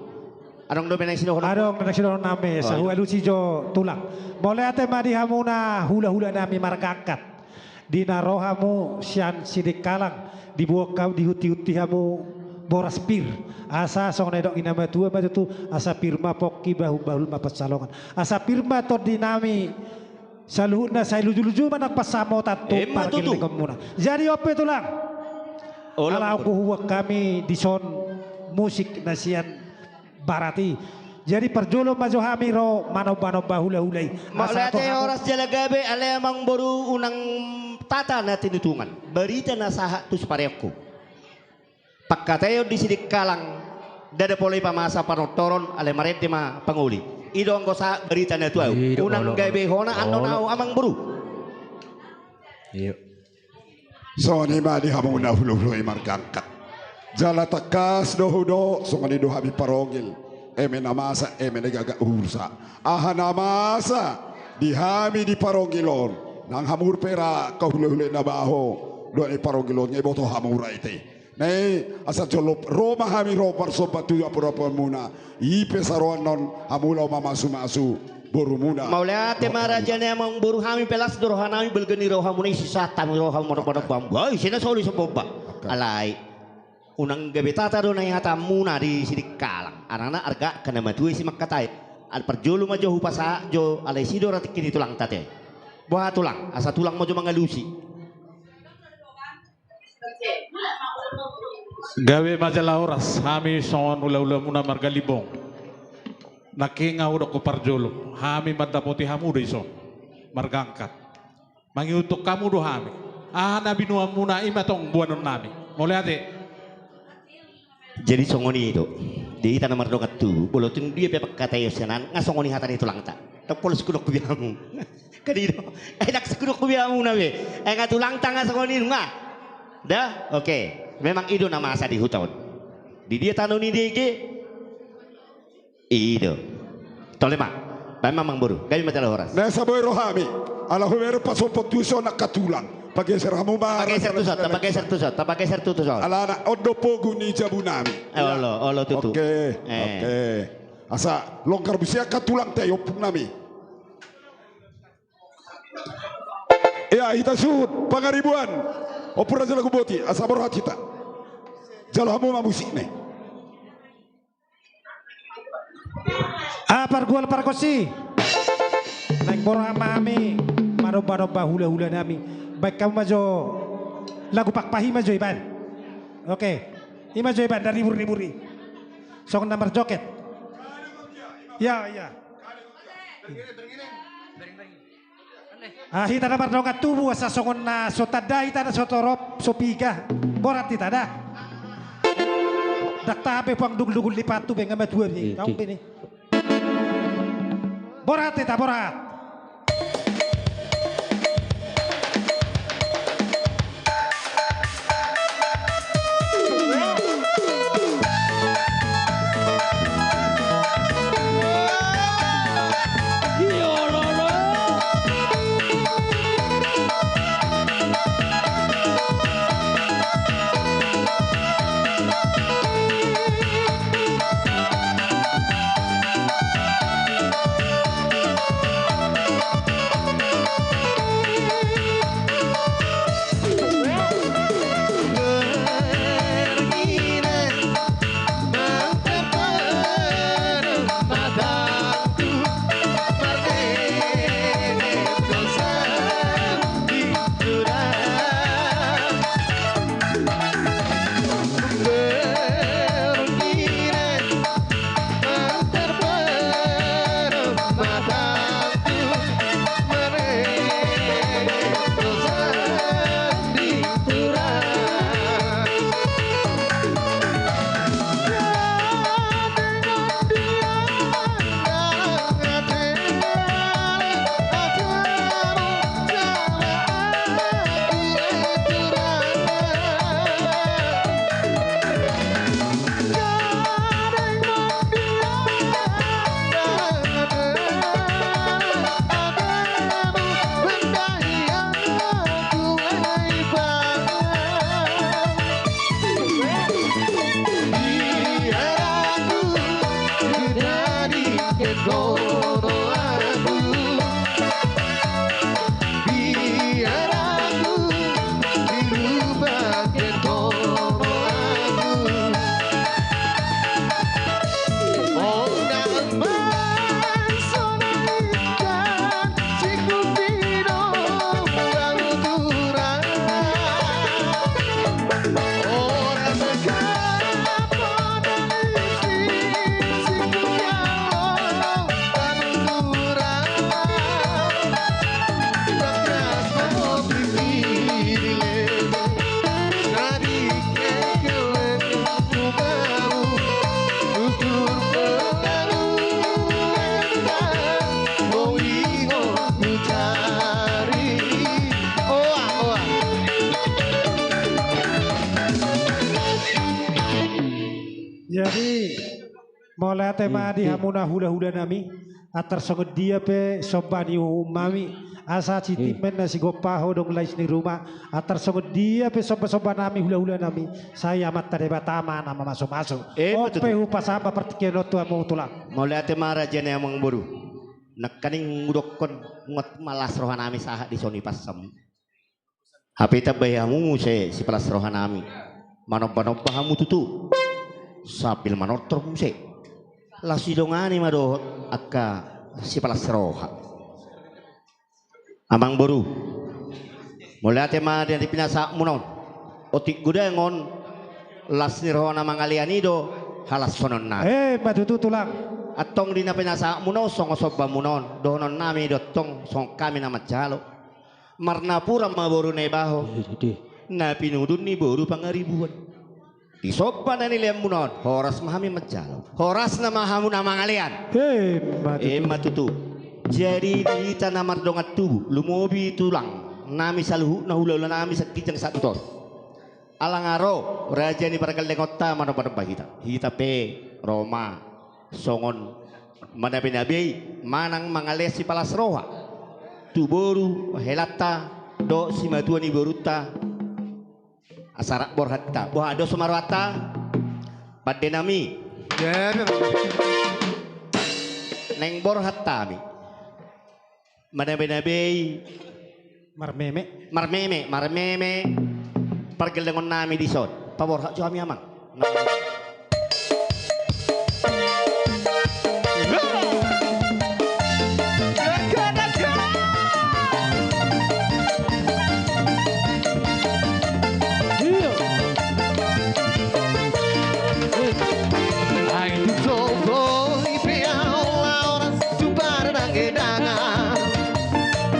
Adong dope na naeng sidohonon? Adong na naeng sidohonon nami, sai hualusi jo tulang. Mauliate ma di hamuna hulahula nami marga angkat. Di na ro hamu sian Sidikalang, diboan hamu, dihutihut hamu boras pir. Asa songon na nidok ni na matua ma tutu, asa pir ma pongki, bahulbahul ma pansalongan. Asa pir ma tondi nami saluhutna, sai lujuluju ma nang pansamotan tu pargellengonmuna. Jadi on pe tulang. Ala anggo huboan hami dison musik na sian barat i. Jadi parjolo ma jo hami ro manombanomba hulahula i. Mauliate, horas jala gabe, ale amang boru, unang tata na tinutungan. Barita na sahat tu sipareonku. Pangkataion di Sidikalang, ndada pola i pamasa panortoron, ale marende ma pangoli. I do anggo sahat barita na tu ahu. Unang gabe hona annon ahu amang boru. Songon i ma di hamuna hulahula i marga angkat. Jala tangkas do hudok, songon i do hami parongil. Eme na masa, eme na gaga hurusa. Aha na masa di hami di parongil on. Nang hamu pe ra angka hulahula i na baho. Dohot i parongil on, nga iboto hamu ra ite. Na i asa jolo ro ma hami ro marsomba tu aporaporanmuna. I pe saroan on hamu laho mamasumasu borumuna. Mauliate ma raja ni amang boru, hami pe las do roha nami, balga ni rohamuna i, ise sahat hami roha manombanomba. Ai, ise na solu i sombomba. Alai unang gabe tata do na i hatamuna di Sidikalang. Alana arga angka na matua i si mangkatai. Alai parjolo ma jo hupasahat jo, alai si do ra tingki ni tulangta te. Boha tulang, asa tulang ma jo mangalusi. Gabe ma jala horas, hami songon hulahulamuna marga Limbong. Nangkin nga hudok parjolo, hami mandapoti hamu do ison, marga angkat. Mangihuthon hamu do hami. Aha na binuanmuna, i ma tong boanon nami. Mauliate. Jadi songon i do. Di hita na mardongan tubu, molo tung dia pe pangkataion sian an, nga songon i hata ni tulangta. Tong pola sungkunonku be hamu. Kan i do. Ai ndang sungkunonku be hamuna be. Ai nga tulangta nga songon i nunga. Da? Oke. Memang i do na masa di huta on. Di dia tano ni dege? I do. Tole ma. Baen ma, amangboru, gabe ma jala horas. Na asa boi rohami. Ala hubereng pasompon tu son angka tulang. Pageser hamu ma. Pageser tu son, tapageser tu son, tapageser tu, tu son. Alana on do pogu ni jabunami. Eh, olo, olo tutu. Oke, eh, oke. Asa longgar muse angka tulang te, ompungnami. Ia, hita suhut Pangaribuan. Ompung Raja Lagu Boti, asa borhat hita. Jalo hamu ma musikna i. Ah, pargual pargonsi. Naeng borhat ma hami manomba-nomba hula-hulanami. Baen hamu ma jo lagu Pakpahi ma jo ibaen. Oke. I ma jo ibaen, na ribur-ribur i. Songon na marjoget. Ia, ia. Ah, hita na mardongan tubu, asa songon na so tanda hita na so torop, so piga. Borhat hita da. Ndang tahan be puang dugul-dugul ni patu be, nga matua be. Tahu be ni. Borhat hita, borhat. Jadi, mauliate ma di hamuna hula-hula nami, antar songon dia pe somba ni uhum nami, asa sitimen na sigompa ho dohot lais ni ruma, antar songon dia pe somba-somba nami hula-hula nami, sai Amanta Debata ma na mamasu-masu. Emma tutu. On pe hupasahat ma partingkian on tu hamu tulang. Mauliate ma raja ni amangboru. Nangkaning hudokkon ngot ma las roha nami sahat di son i pansam. Hape tambai hamu muse sipalas roha nami. Manomba-nomba hamu tutu. Sambil manortor muse. Laos didongani ma dohot angka sipalas roha. Amangboru. Mauliate ma di pinasahatmuna on. Otik godang on las ni roha na mangalean i do halashononnami. Emma tutu tulang. Antong di na pinasahatmuna on songon sombamuna on. Dohononnami do antong songon hami na manjalo. Marnapuran ma boru Naibaho. Iya, iya. Na pinudun ni boru Pangaribuan. Di somba na nileanmuna on, horas ma hami manjalo. Horasna ma hamu na mangalean. Emma tutu. Emma tutu. Jadi di hita na mardongan tubu, lumobi tulang nami saluhutna hula-hula nami sian ginjang sahat tu toru. Ala nga ro raja ni pargellengonta manomba-nomba hita, hita pe ro ma songon manabei-nabei manang mangalean sipalas roha tu boru helanta dohot simatua ni borunta. Asa rap borhat hita, boha do so ma rohanta? Pande nami. Naeng borhat hami manabei-nabei. Marmeme. Marmeme, marmeme pargellengon nami dison. Paborhat jo hami, amang. Ai tu sogot i pe au laho ras tu pardangedangan,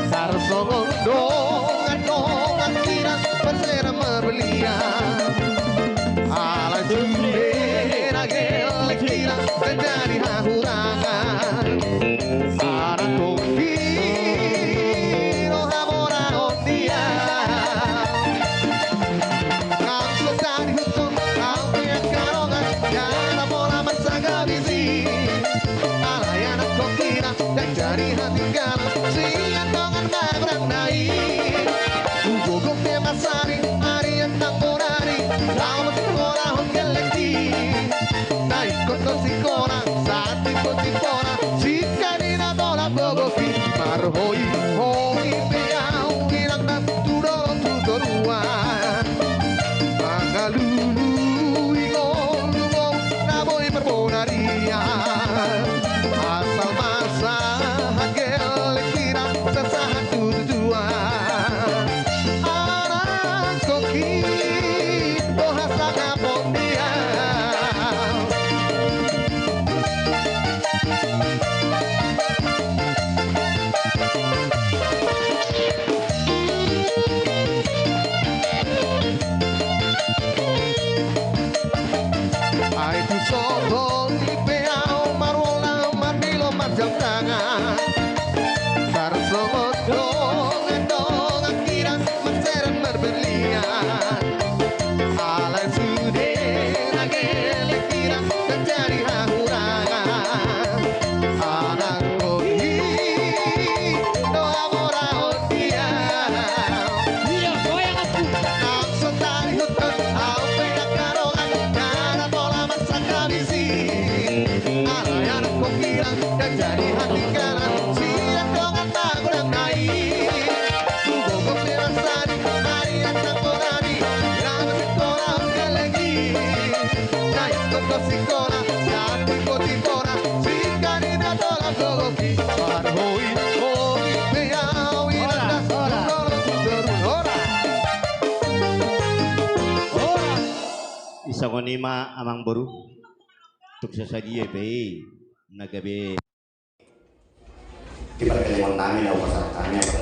tarsongon dongan-dongan hira marseran marbellian. Alai sude na gelleng hira ndang jadi hahurangan. Arangkon i do hamoraon dia. Nang so tadi huton au pe angka dongan, jala pola marsagabisi. Alai arangkon i ndang jadi hatinggalan sian dongan magodang na i. Hugogo pe mansari ari antang bonari, laho masikolahon gelleng i. Na ingkon do sikola sahat tu timpona, singkat ni na tolap gogo i. Marhoi-hoi pe au inang na tu dolok tu toruan, mangalului ngolu-ngolu na boi marbonarian. Asal marsahat gelleng hira, sahat tu tujuan. Arangkon i do hasangapon dia. Ai tu sogot i pe au marbola, mardilo, marjam tangan, tarsongon dongan-dongan hira marseran marbellian. Alai sude na gelleng hira ndang jadi hahurangan. Arangkon i do hamoraon dia. Nang so tadi huton au pe angka dongan, jala pola marsagabisi. Alai arangkon i ndang jadi hatinggalan sian dongan magodang na i. Hugogo pe mansari ari antang bonari, laho masikolahon gelleng i. Na ingkon do sikola sahat tu timpona, singkat ni na tolap gogo i. Marhoi-hoi pe au inang na tu dolok tu toruan. Ora. Ora. Songon i ma, amang boru. Tung so sadia pe i na gabe. Di pargellengon nami na hupasahat hami, amang